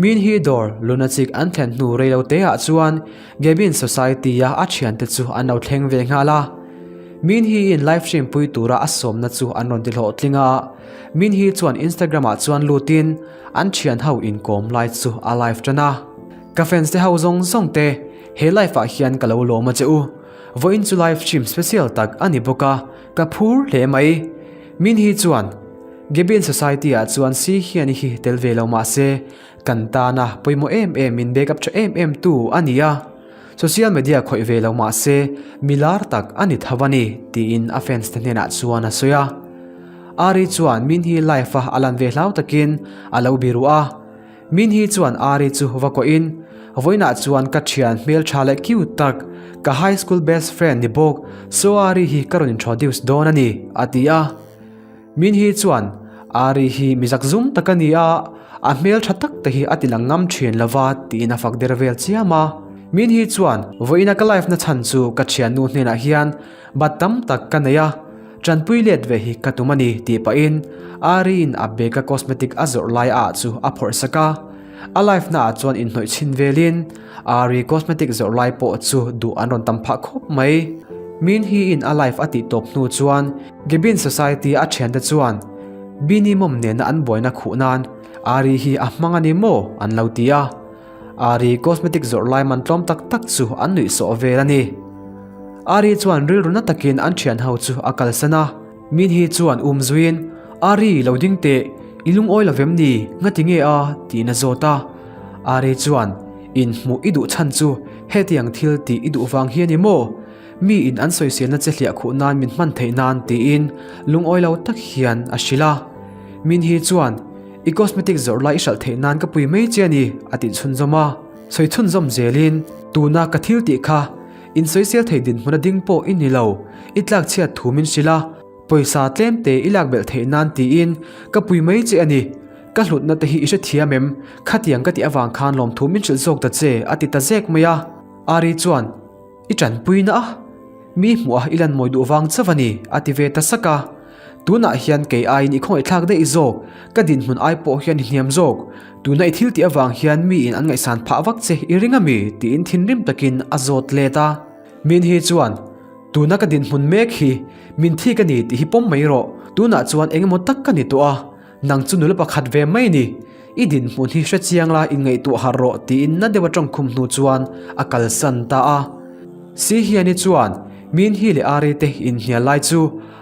Min hi dawr Lunachik an thlen hnu rei lo te ah chuan Gabin Society a a thiante chu an lo thleng ve nghal a. Min hi in live stream pui tura a sawmna chu an rawn ti hlawhtling a. Min hi chuan Instagram ah chuan lutin an thian ho inkawm lai chu a live tan a. Ka fans te ho zawng zawng te he live ah hian ka lo lawm a che u. Vawiin chu live stream special tak a ni bawk a, ka phur hle mai. Min hi chuan Gabin Society ah chuan si hian i hi tel ve lo mahse kan tana pawimawh em em min back up tha em em tu a ni a, social media khawih ve lo mahse mi lar tak a ni tho a ni tiin a fans te hnenah chuan a sawi a. Ari chuan Min hi live a a lan ve hlau takin a lo biru a, Min hi chuan Ari chu va kawhin vawiinah chuan ka thian hmeltha leh cute tak ka high school best friend ni bawk so Ari hi ka rawn introduce dawn a ni a ti a. Min hi chuan, Ari hi mi zakzum tak a ni a, a hmel tha tak te hi a ti lang ngam thin lo va tiin a fak der vel chiam a. Min hi chuan, Vawiina ka life na chhan chu ka thiannu hnenah hian bat tam tak ka nei a, tanpui let ve hi ka tum a ni tih pahin Ari-in a bag-a cosmetic a zawrh lai ah chu a phawrh sak a. A life na ah chuan inhnawih chhin velin Ari cosmetic zawrh lai pawh chu duh an rawn tam phah khawp mai. Min hi in a life a tih tawp hnu chuan Gibin Society a thiante chuan Bini mawm nena an buaina khuh nan Ari hi a hmang a ni maw an lo ti a. Ari cosmetic zawrh lai man tlawm tak tak chu an nuih sawh vel a ni. Ari chuan rilru na takin an thian ho chu a kalsan a. Min hi chuan um zuiin, Ari lo ding teh, i lungawi lo vem ni, ngati nge a? tiin a zawt a. Ari chuan, Inhmuh i duh chhan chu hetiang thil tih i duh vang hi a ni maw? Mi in an sawiselna che hliah khuh nan min hman theih nan tiin lungawi lo tak hian a hrilh a. Min hi chuan, I cosmetic zawrh lai i hralh theih nan ka pui mai che a ni, a tih chhunzawm a. Sawi chhunzawm zelin, Tuna ka thil tih kha in sawisel thei dinhmun a ding pawh i ni lo, i tlak chhiat thu min hrilh a, pawisa tlem te i lak belh theih nan tiin ka pui mai che a ni. Ka hlutna te hi i hrethiam em? Khatiang ka tih avang khan lawmthu min hrilh zawk ta che, a ti ta zek mai a. Ari chuan. I tanpui na a, mi hmuh a i lan mawi duh vang chauh a ni, a ti ve ta sak a. Tunah hian kei aiin i khawngaihthlak daih zawk, ka dinhmun ai pawh hian i hniam zawk. Tuna i thil tih avang hian miin an ngaihsan phah vak che i ring a mi? tiin thinrim takin a zawt let a. Min hi chuan, Tuna ka dinhmun mek hi min thik a ni tih hi pawm mai rawh, tunah chuan eng emaw tak ka ni tawh a, Nang chu nula pakhat ve mai ni, i dinhmun hi hre chiang la inngaihtuah harh rawh tiin na deuh a tawngkhum hnu chuan a kalsan ta a. Si hiani chuan Min hi leh Ari te inhnial lai chu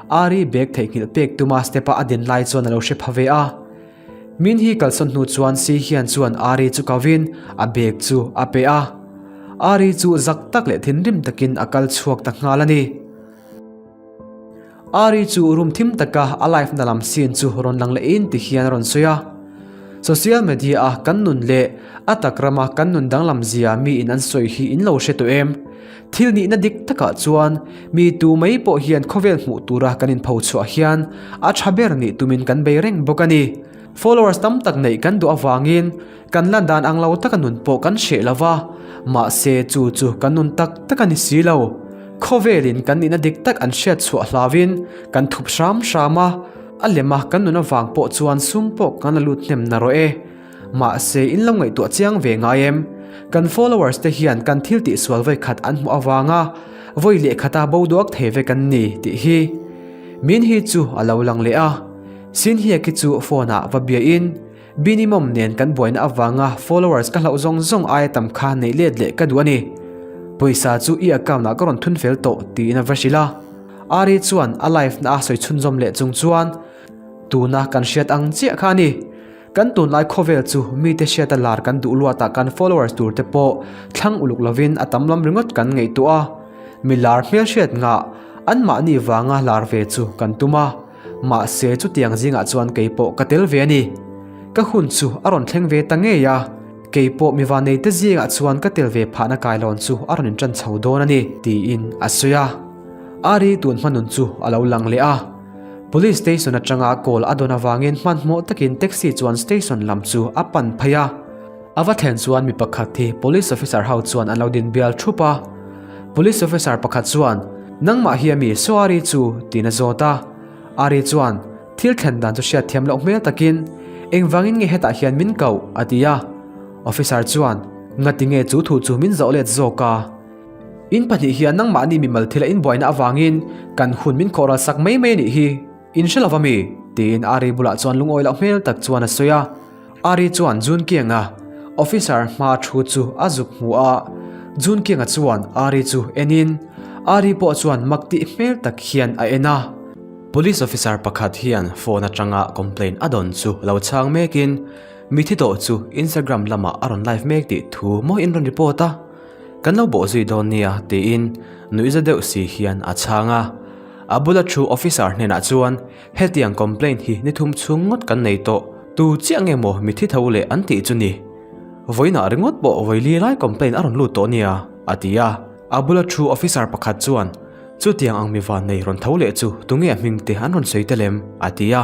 Ari bag theihnghilh pek tuma step a a din lai chuan a lo hre pha ve a. Min hi kalsawn hnu chuan Si hian chuan Ari chu kovin a bag chu a pe a. Ari chu zak tak leh thinrim takin a kal chhuak ta nghal a ni. Ari chu room thim taka a live na lam scene chu rawn lang leh in ti hian a rawn sawi a. Social media a kan nun leh a tak rama kan nun danglam zia mi in an sawi hi in lo hre tawh em? Thil nihna dik takah chuan mi tu mai pawh hian khawvel hmuh tura kan inpho chhuah hian a tha ber nih tumin kan bei reng bawk a ni. Followers tam tak neih kan duh avangin kan lan dan ang lo taka nun pawh kan hreh lo va, mahse chu chu kan nun tak tak a ni si lo. Khawvelin kan nihna dik tak an hriat chhuah hlauin kan thup hram hram a, a lema kan nun avang pawh chuan sum pawh kan la lut hnem na rawh e. Mahse in lo ngaihtuah chiang ve ngai em? Kan followers te hian kan thil tihsual vawi khat an hmuh avanga vawi leh khata bo duak thei vek an ni tih hi. Min hi chu a lo lang leh a, Sinhia-ki chu phone ah va bia in, Bini mawm nen kan buaina avanga followers ka hlauh zawng zawng aia tam kha neih let leh ka duh a ni. Pawisa chu i account ah ka rawn thun fel tawh tiin a va hrilh a. Ari chuan a live na a sawi chhunzawm leh chung chuan, Tuna kan hriat ang chiah kha a ni. Kan tunlai khawvel chu mite hriata lar kan duh luatah kan followers tur te pawh thlang uluk lovin a tam lam ringawt kan ngaihtuah a. Mi lar hmelhriat ngah anmahni vanga lar ve chu kan tum a. Mahse chutiang zingah chuan kei pawh ka tel ve a ni. Ka hun chu a rawn thleng ve ta ngei a, kei pawh mi vaneite zingah chuan ka tel ve phahna kailawn chu a rawn inṭan chho dawn a ni, tiin a sawi a. Ari tun hmanun chu a lo lang leh a. Police station aṭanga call a dawn avangin hmanhmawh takin taxi chuan station lam chu a pan phei a. A va thlen chuan mi pakhat hi police officer ho chuan an lo din bial ṭhup a. Police officer pakhat chuan, Nangmah hi ami saw Ari chu? tiin a zawt a. Ari chuan, Thil thlen dan chu hriat thiam loh hmel takin, Engvangin nge hetah hian min koh? a ti a. Officer chuan, Ngati nge chu thu chu min zawh let zawk a? In pahnih hian nangmahni mimal thila inbuaina avangin kan hun min khawhral sak mai mai a nih hi. In hre lo va mi? tiin Ari bulah chuan lungawi loh hmel tak chuan a sawi a. Ari chuan Junkianga officer hma thu chu a zuk hmu a. Junkianga chuan Ari chu enin Ari pawh chuan mak tih hmel tak hian a en a. Police officer pakhat hian phone atanga complaint a dawn chu lo chhang mekin mithi tawh chu Instagram lamah a rawn live mek tih thu maw in rawn report a. Kan lo bawh zui dawn nia tiin nuihza deuh si hian a chhang a. A bula thu officer hnenah chuan hetiang complaint hi ni thum chhung ngawt kan nei tawh, tu chiah nge maw mithi tho leh an tih chu ni? Vawiinah ringawt pawh vawi li lai complaint a rawn lut tawh nia, a ti a. A bula thu officer pakhat chuan chutiang ang mi van nei rawn tho leh chu tunge a hming te an rawn sawi tel em? a ti a.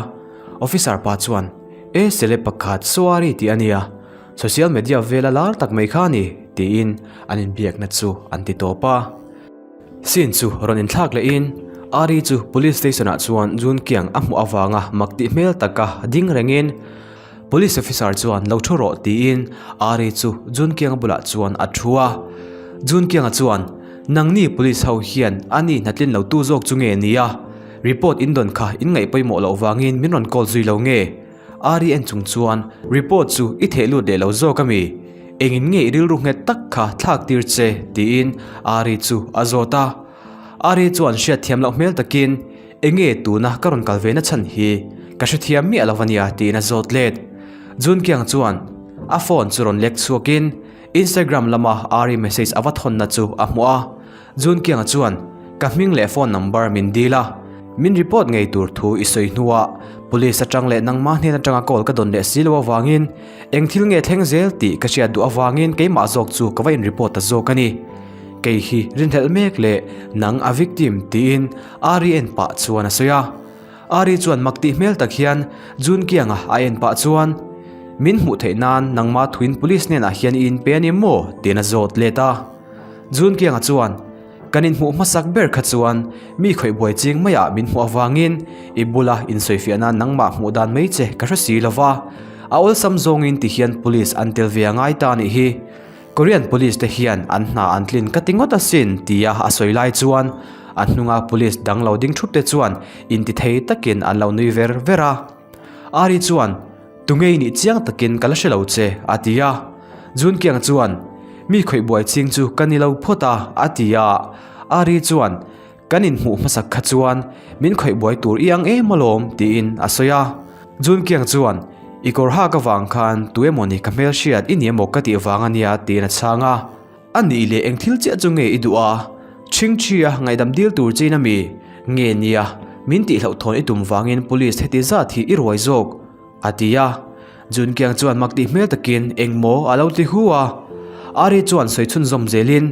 Officer pa chuan, E celeb pakhat Suari tih a nia, social media vela lar tak mai kha a ni, tiin an inbiakna chu an ti tawp a. Scene chu rawn inthlak lehin Ari chu Police Station ah chuan Jun Kiang a hmuh avanga mak tih hmel taka ding rengin Police Officer chuan lo thu rawh tiin Ari chu Jun Kiang bulah chuan a thu a. Jun Kianga chuan Nangni Police ho hian ani hnatlin lo tu zawk chu nge nia? Report in dawn kha in ngaih pawimawh loh vangin min rawn call zui lo nge? Ari en chung chuan report chu i theh lut leh lo zawk a mi? Engin nge i rilru nghet tak kha thlak tir che? tiin Ari chu a zawt a. Ari chuan hriatthiam loh hmel takin, Enge tuna ka rawn kal ve na chhan hi? Ka hrethiam miah lo a nia tiin a zawt let. Junkiang chuan a phone chu rawn lek chhuakin Instagram lama Ari message a va thawnna chu a hmuh a. Junkianga chuan, Ka hming leh phone number min dil a, min report ngei tur thu i sawi hnuah Police atang leh nangmah hnen atanga call ka dawn leh si lo avangin eng thil nge thleng zel tih ka hriat duh avangin keimah zawk chu ka va in report ta zawk a ni. Kei hi rinhlelh mek leh nang a victim tiin Ari en pah chuan a sawi a. Ari chuan mak tih hmel tak hian Junkianga a en pah chuan, Min hmuh theih nan nangmah thuin Police hnenah hian i inpe a ni maw? tiin a zawt let a. Junkianga chuan, Kan inhmuh hmasak ber kha chuan mi khawih buai ching maiah min hmuh avangin i bula insawifiah nan nangmah hmuh dan mai che ka hre si lova, a awlsam zawngin ti hian Police an tel ve a ngai ta a nih hi. Korean Police te hian an hna an tlin ka ti ngawt asin tia a sawi lai chuan a hnunga Police dang lo ding thup te chuan intithei takin an lo nui ver ver a. Ari chuan, Tunge i nih chiang takin ka la hre lo che, a ti a. Junkiang chuan, Mi khawih buai ching chu ka ni lo phawt a, a ti a. Ari chuan, Kan inhmuh hmasak kha chuan min khawih buai tur i ang em alawm, tiin a sawi a. Junkiang chuan, I kawr hak avang khan tu emawni ka hmelhriat i ni emaw ka tih vang a nia, tiin a chhang a. A nih leh eng thil chiah chu nge i duh a? Chhingchhia ngaihdam dil tur chin a mi? Nge nia, min tihhlauhthawn i tum vangin police heti zat hi i ruai zawk, a ti a. Junkiang chuan mak tih hmel takin engmaw a lo ti hu a. Ari chuan sawi chhunzawm zelin,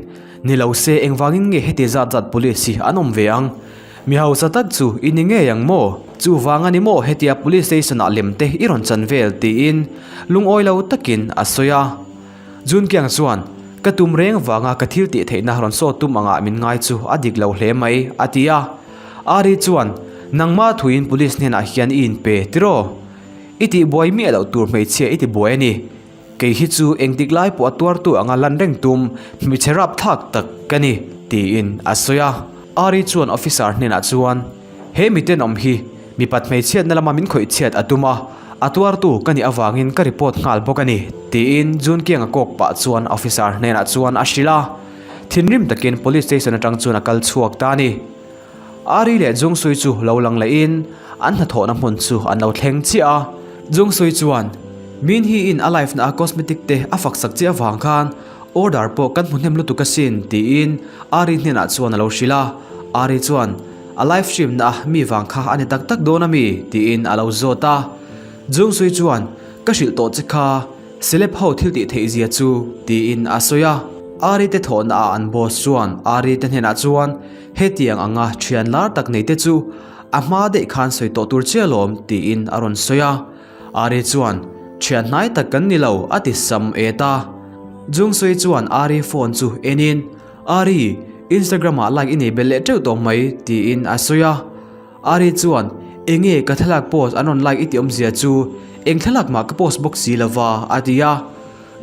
Ni lo se engvangin nge heti zat zat police hi an awm ve ang? Mi hausa tak chu i ni ngei ang maw? Chuvang a ni maw hetia police station ah lem te i rawn chan vel? tiin lungawi lo takin a sawi a. Junkiang chuan, Ka tum reng vanga ka thil tih theihna rawn sawt tum angah min ngai chu a dik lo hle mai, a ti a. Ari chuan, Nangmah thuin police hnenah hian i inpe tiraw? I tihbuai miah loh tur hmeichhia i tibuai a ni. Kei hi chu engtik lai pawh a tuartu anga lan reng tum hmeichhe rapthlak tak ka ni, tiin a sawi a. Ari chuan officer hnenah chuan, He mi tenawm hi mipat hmeichhiatna lama min khawih chhiat a tum a, a tuartu ka nih avangin ka report nghal bawk a ni, tiin Junkianga kawk pah chuan officer hnenah chuan a hrilh a. Thinrim takin police station atang chuan a kal chhuak ta a ni. Ari leh Jungsui chu lo lang lehin an hnathawhna hmun chu an lo thleng chiah a. Jungsui chuan, Min hi in a life na a cosmetic te a fak sak chiah avang khan order pawh kan hmu hnem lutuk asin, tiin Ari hnenah chuan a lo hrilh a. Ari chuan, A live stream na a mi vang kha a ni tak tak dawn a mi? tiin a lo zawt a. Jungsui chuan, Ka hrilh tawh che kha, celeb ho thil tih theih zia chu, tiin a sawi a. Ari te thawhna ah an boss chuan Ari te hnenah chuan hetiang anga thian lar tak nei te chu a hma daih khan sawi tawh tur che alawm, tiin a rawn sawi a. Ari chuan, Thian hnai tak kan ni lo, a ti sam et a. Jungsui chuan Ari phone chu enin, Ari, Instagram ah like i nei belh leh teuh tawh mai, tiin a sawi a. Ari chuan, Enge ka thlalak post an rawn like i tih awmzia chu, eng thlalak mah ka post bawk si lova, a ti a.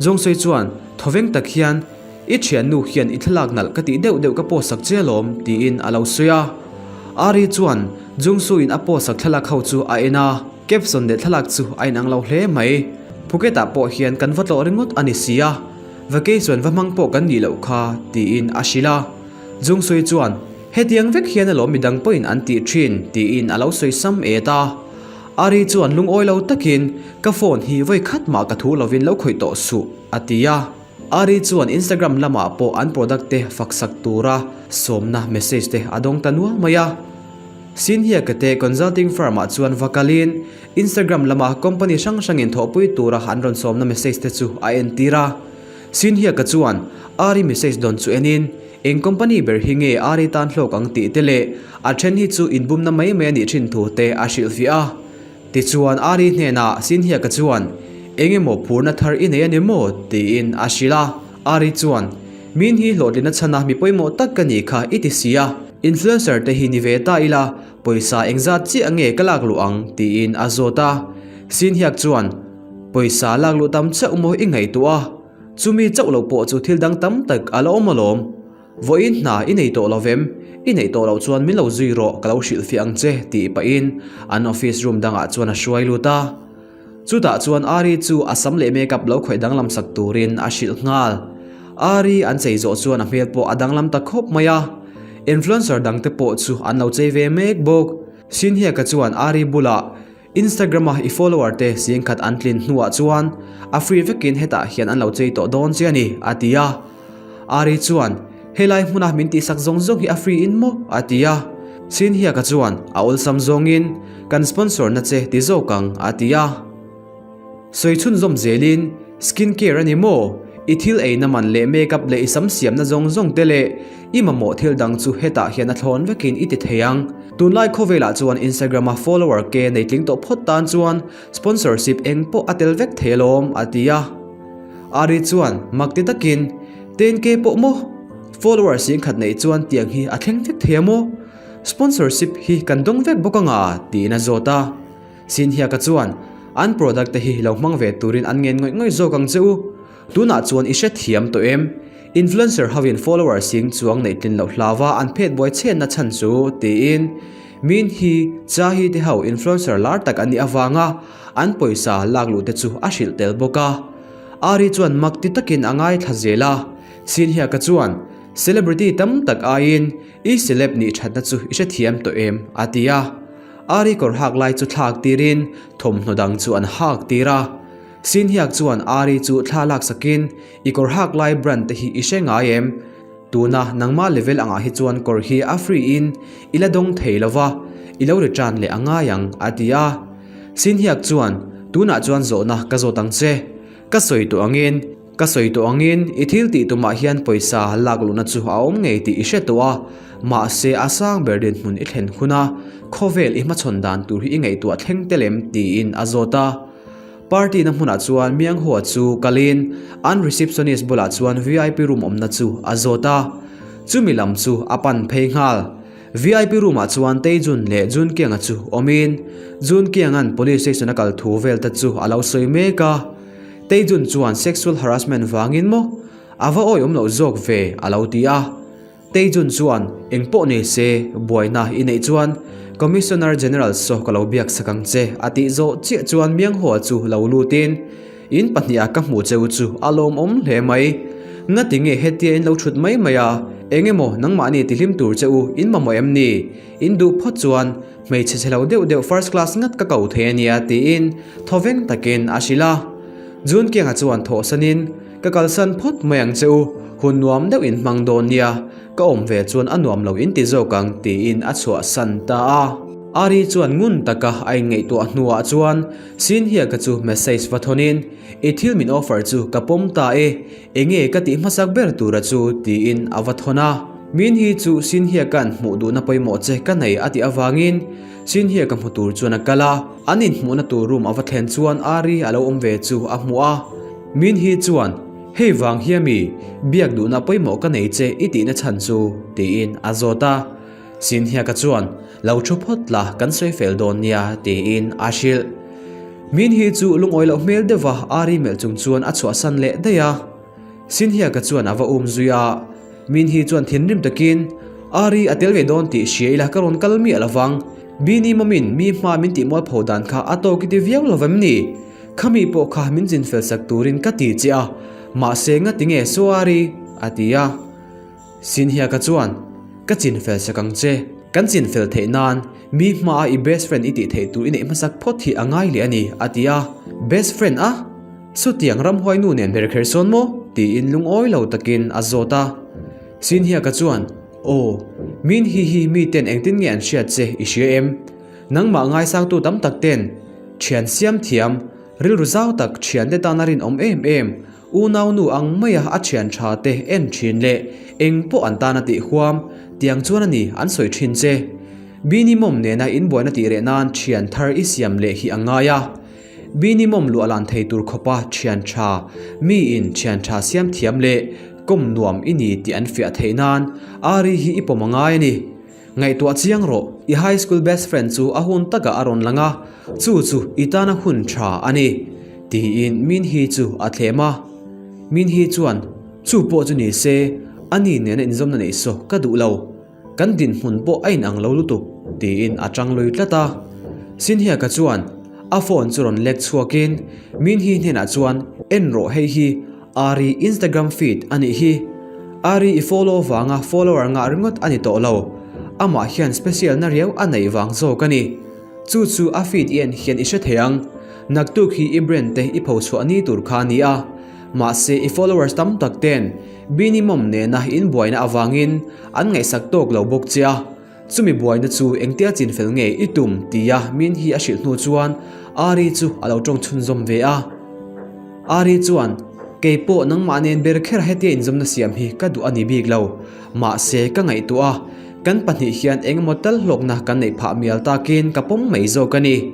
Jungsui chuan thawveng tak hian, I thiannu hian i thlalak nalh ka tih deuh deuh ka post sak che alawm, tiin a lo sawi a. Ari chuan Jungsu-in a post sak thlalak ho chu a en a, caption leh thlalak chu a inang lo hle mai. Phuket-ah pawh hian kan va tlawh ringawt a ni si a, vacation va hmang pawh kan nih loh kha, tiin a hrilh a. Jungsui chuan, Hetiang vek hian alawm midang pawhin an tih thin, tiin a lo sawi sam et a. Ari chuan lungawi lo takin, Ka phone hi vawi khat mah ka thu lovin lo khawih tawh suh, a ti a. Ari chuan Instagram lamah pawh an product te faksak tura sawmna message te a dawng ta nual mai a. Sinhiaka te consulting firm ah chuan va kalin Instagram lama company hrang hrangin thawhpui tura an rawn sawmna message te chu a entir a. Sinhiaka chuan Ari message dawn chu enin eng company ber hi nge Ari tan hlawk ang tih te leh a then hi chu inbumna mai mai a nih thin thu te a hrilhfiah a. Tichuan Ari hnenah Sinhiaka chuan, Eng emaw phurna thar i nei a ni maw? tiin a hrilh a. Ari chuan, Min hi hlawhtlina chhana mi pawimawh tak ka nih kha i ti si a, influencer te hi ni ve ta ila, pawisa engzat chiah nge ka lak luh ang? tiin a zawt a. Sinhiak chuan, Pawisa lak luh tam chauh maw i ngaihtuah a, chumi chauh lo pawh chu thil dang tam tak a la awm alawm. Vawiin hna i nei tawh lo vem? I neih tawh loh chuan min lo zui rawh, ka lo hrilhfiah ang che, tih pahin an office room dangah chuan a hruai lut a. Chutah chuan Ari chu a sam leh makeup lo khawih danglam sak turin a hrilh nghal. Ari an chei zawh chuan a hmel pawh a danglam ta khawp mai a. Influencer dangte pawh chu an lo chei ve mek bawk. Sinhiaka chuan Ari bulah Instagram-a i follower te singkhat an tlin hnuah chuan a free vekin hetah hian an lo chei tawh dawn che a ni, a ti a. Ari chuan, Helai hmuna min tihsak zawng zawng hi a free in maw? a ti a. Sinhiaka chuan, A awlsam zawngin kan sponsor na che ti zawk ang, a ti a. Sawi chhunzawm zelin, Skin care a ni maw? I thil eina man leh makeup leh i sam siamna zawng zawng te leh i mamawh thil dang chu hetah hian a thlawn vekin i ti thei ang. Tunlai khawvelah chuan Instagram-a follower ke nei tling tawh phawt tan chuan sponsorship eng pawh a tel vek thei alawm, a ti a. Ari chuan mak ti takin, 10K pawh maw? Follower singkhat neih chuan tiang hi a thleng vek thei a maw? Sponsorship hi kan dawng vek bawk anga? tiin a zawt a. Sinhiaka chuan, An product te hi lo hmang ve turin an ngen ngawih ngawih zawk ang che u. Tunah chuan i hrethiam tawh em? Influencer hovin follower sing chuang neih tlin loh hlauva an phet buai chhenna chhan chu, tiin Min hi Cha hi te ho influencer lar tak an nih avanga an pawisa lak luh te chu a hrilh tel bawk a. Ari chuan mak ti takin a ngaithla zel a. Sinhiaka chuan, Celebrity tam tak aiin i celeb nih thatna chu i hrethiam tawh em? a ti a. Ari kawr hak lai chu thlak tirin thawmhnaw dang chu an hak tir a. Sinhiak chuan Ari chu thla lak sakin, I kawr hak lai brand te hi i hre ngai em? Tuna nangmah level angah hi chuan kawr hi a free in i la dawng thei lo va, i lo return leh a ngai ang, a ti a. Sinhiak chuan, Tunah chuan zawhna ka zawt ang che. Ka sawi tawh angin. Ka sawi tawh angin i thil tih tumah hian pawisa lak luhna chu a awm ngei tih i hre tawh a, mahse a sang ber dinhmun i thlen huna khawvel i hmachhawn dan tur hi i ngaihtuah thleng tel em tiin a zawt a. Party na hmunah chuan Mianghua chu kalin an receptionist bulah chuan vip room awmna chu a zawt a, chumi lam chu a pan phei nghal. Vip room ah chuan Taejun leh Junkianga chu awmin Junkianga'n police station a kal thu vel te chu a lo sawi mek a. Taejun chuan sexual harassment vangin maw a va awih awm loh zawk ve a lo ti a. Taejun chuan engpawh nei se buaina i neih chuan Commissioner General saw ka lo biak sak ang che a tih zawh chiah chuan Myung-ho chu lo lutin in pahniha ka hmuh cheu chu a lawmawm hle mai. Ngati nge hetia in lo thut mai mai a, eng emaw nangmahni tihlim tur che u in mamawh em ni? In duh phawt chuan Hmeichhe chhe lo deuh deuh first class ngat ka ko thei a nia tiin thawveng takin a hrilh a. Junkianga chuan thawhsanin, Ka kalsan phawt mai ang che u, hun nuam deuh in hmang dawn nia, ka awm ve chuan a nuam lo in ti zawk ang tiin a chhuahsan ta a. Ari chuan ngun taka a inngaihtuah hnuah chuan Sinhiaka chu message va thawnin, I thil min offer chu ka pawm ta e, Enge ka tih hmasak ber tura chu? tiin a va thawn a. Min hi chu Sinhiaka'n hmuh duhna pawimawh che ka nei a tih avangin Sinhiaka hmu tur chuan a kal a. An inhmuhna tur room a va thlen chuan Ari a lo awm ve chu a hmu a. Min hi chuan, Hei vang hi ami, biak duhna pawimawh ka nei che i tihna chhan chu? tiin a zawt a. Sinhiaka chuan, Lo thu phawt la, kan sawi fel dawn nia, tiin a hrilh. Min hi chu lungawi loh hmel deuha Ari melh chung chuan a chhuahsan leh daih a. Sinhiaka chuan a va um zui a. Min hi chuan thinrim takin, Ari a tel ve dawn tih hria ila ka rawn kal miah lovang. Bini mawmin mi hma min tih mualpho dan kha a tawk i ti viau lo vem ni? Khami pawh kha min chinfel sak turin ka ti che a, mahse ngati nge Suari? a ti a. Sinhiaka chuan, Ka chinfel sak ang che. Kan chinfel theih nan mi hmaa i best friend i tih theih tur i neih hmasak phawt hi a ngai leh a ni, a ti a. Best friend a? Chutiang ramhuai nu nen ber kher sawn maw? tiin lungawi lo takin a zawt a. Sinhiaka chuan, Aw, min hi hi miten engtin nge an hriat che i hria em? Nangmah ngaisangtu tam tak ten thian siam thiam, rilru zau tak thiante tana rinawm em em, unau nu ang maia a thian tha te en thin leh eng pawh an tana tih huam tiang chuan a ni an sawi thin che. Bini mawm nena inbuaina tih reh nan thian thar i siam leh hi a ngai a. Bini mawm luah lan thei tur khawpa thian tha, miin thian tha siam thiam leh kawm nuam i ni tih an fiah theih nan Ari hi i pawm a ngai a ni. Ngaihtuah chiang rawh, i high school best friend chu a hun takah a rawn lang a, chu chu i tana hun tha a ni, tiin Min Hee chu a thlem a. Min Hee chuan, Chu pawh chu ni se, ani nena inzawmna neih saw ka duh lo. Kan dinhmun pawh a inang lo lutuk, tiin a tang lui tlat a. Sinhiaka chuan a phone chu rawn lek chhuakin Min Hee hnenah chuan, En rawh hei hi, Ari Instagram feed a nih hi. Ari i follow vanga follower ngah ringawt a ni tawh lo. Amah hian special na riau a neih vang zawk a ni. Chu chu a feed i en hian i hre thei ang. Naktuk hi i brand te i pho chhuah ni tur kha a ni a. Mahse i followers tam tak ten Beanie Mom nena in buaina avangin an ngaihsak tawk lo bawk che a. Chumi buaina chu engtia chinfel nge i tum tia min hi a hrilh hnu chuan Ari chu a lo tawng chhunzawm ve a. Ari chuan, Kei pawh nangmah nen ber kher hetia inzawmna siam hi ka duh a ni bik lo. Mahse ka ngaihtuah a, kan pahnih hian engemaw tal hlawkna kan neih phah mial takin ka pawm mai zawk a ni.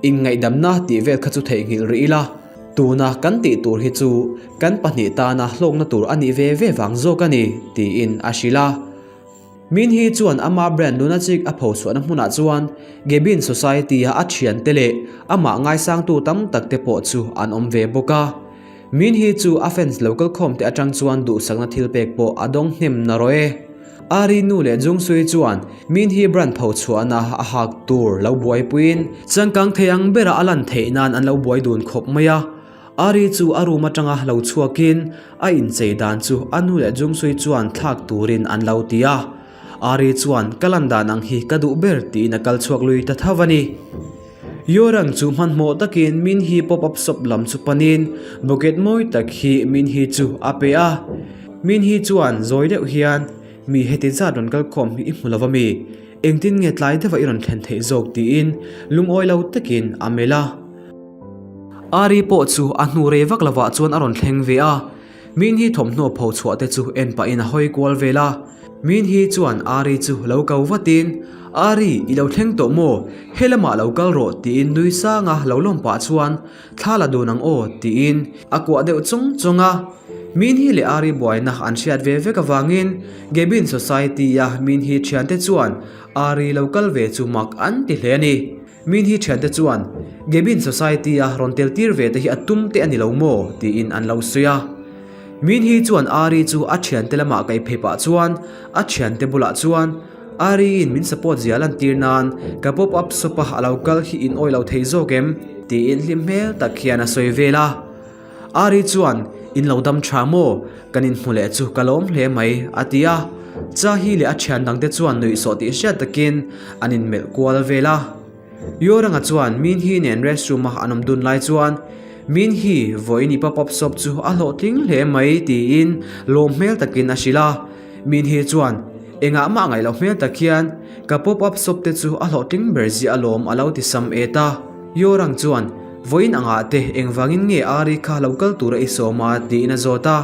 Inngaihdamna tih vel kha chu theihnghilh rih ila, tuna kan tih tur hi chu kan pahnih tana hlawkna tur a nih ve ve vang zawk a ni, tiin a hrilh a. Min hi chuan ama brand Lunatic a phochhuahna hmunah chuan Gebin Society-a a thiante leh amah ngaisangtu tam tak te pawh chu an awm ve bawk a. Min hi chu a fans lo kalkhawmte atang chuan duhsakna thilpek pawh a dawng hnem narawh e. Ari nu leh Jungsui chuan Min hi brand phochhuahna a hak tur lo buaipuiin changkang thei ang bera a lan theih nan an lo buai dun khawp mai a. Ari chu a room atanga lo chhuakin a inchei dan chu a nu leh Jungsui chuan thlak turin an lo ti a. Ari chuan ka lan dan ang hi ka duh ber tiin a kal chhuak lui ta tho a ni. Yorang chu hmanhmawh takin Min Hee pop up shop lam chu panin bucket mawi tak hi Min Hee chu a pe a. Min Hee chuan zawi deuh hian mi heti zat rawn kalkhawm hi i hmu lo va mi? Engtin nge tlai deuha i rawn thlen theih zawk tiin lungawi lo takin a melh a. Ari pawh chu a hnu rei vak lovah chuan a rawn thleng ve a, Min hi thawmhnaw pho chhuah te chu en pahin a hawi kual vel a. Min hi chuan Ari chu lo ko vatin, Ari, i lo thleng tawh maw? He lamah lo kal rawh tiin nui sanga lo lawm pah chuan thla la dun ang aw tiin a kuah deuh chung chung a. Min hi leh Ari buaina an hriat ve vek avangin Gebin Society-a Min hi thiante chuan Ari lo kal ve chu mak an ti hle a ni. Min hi thiante chuan Gebin Society-a rawn tel tir ve te hi a tum te a ni lo maw? tiin an lo sawi a. Min hi chuan Ari chu a thiante lamah kaih phei pah chuan a thiante bulah chuan Ari-in min support zia lantir nan ka pop up shop a a lo kal hi in awi lo thei zawk em? tiin hlim hmel tak hian a sawi vel a. Ari chuan In lo dam tha maw? Kan inhmu leh chu ka lawm hle mai, a ti a. Chahi leh a thian dangte chuan nuihsawh tih hriat takin an inmelh kual vel a. Yoranga chuan Min Hee nen restroom a an awm dun lai chuan Min Hee vawiin i pop-up shop chu a hlawhtling hle mai tiin lawm hmel takin a hrilh a. Min Hee chuan engah mah ngaih loh hmel tak hian ka pop-up shop te chu a hlawhtling ber ziah alawm a lo ti sam et a. Yorang chuan vawiin angah te engvangin nge Ari kha lo kal tura i sawm a tiin a zawt a.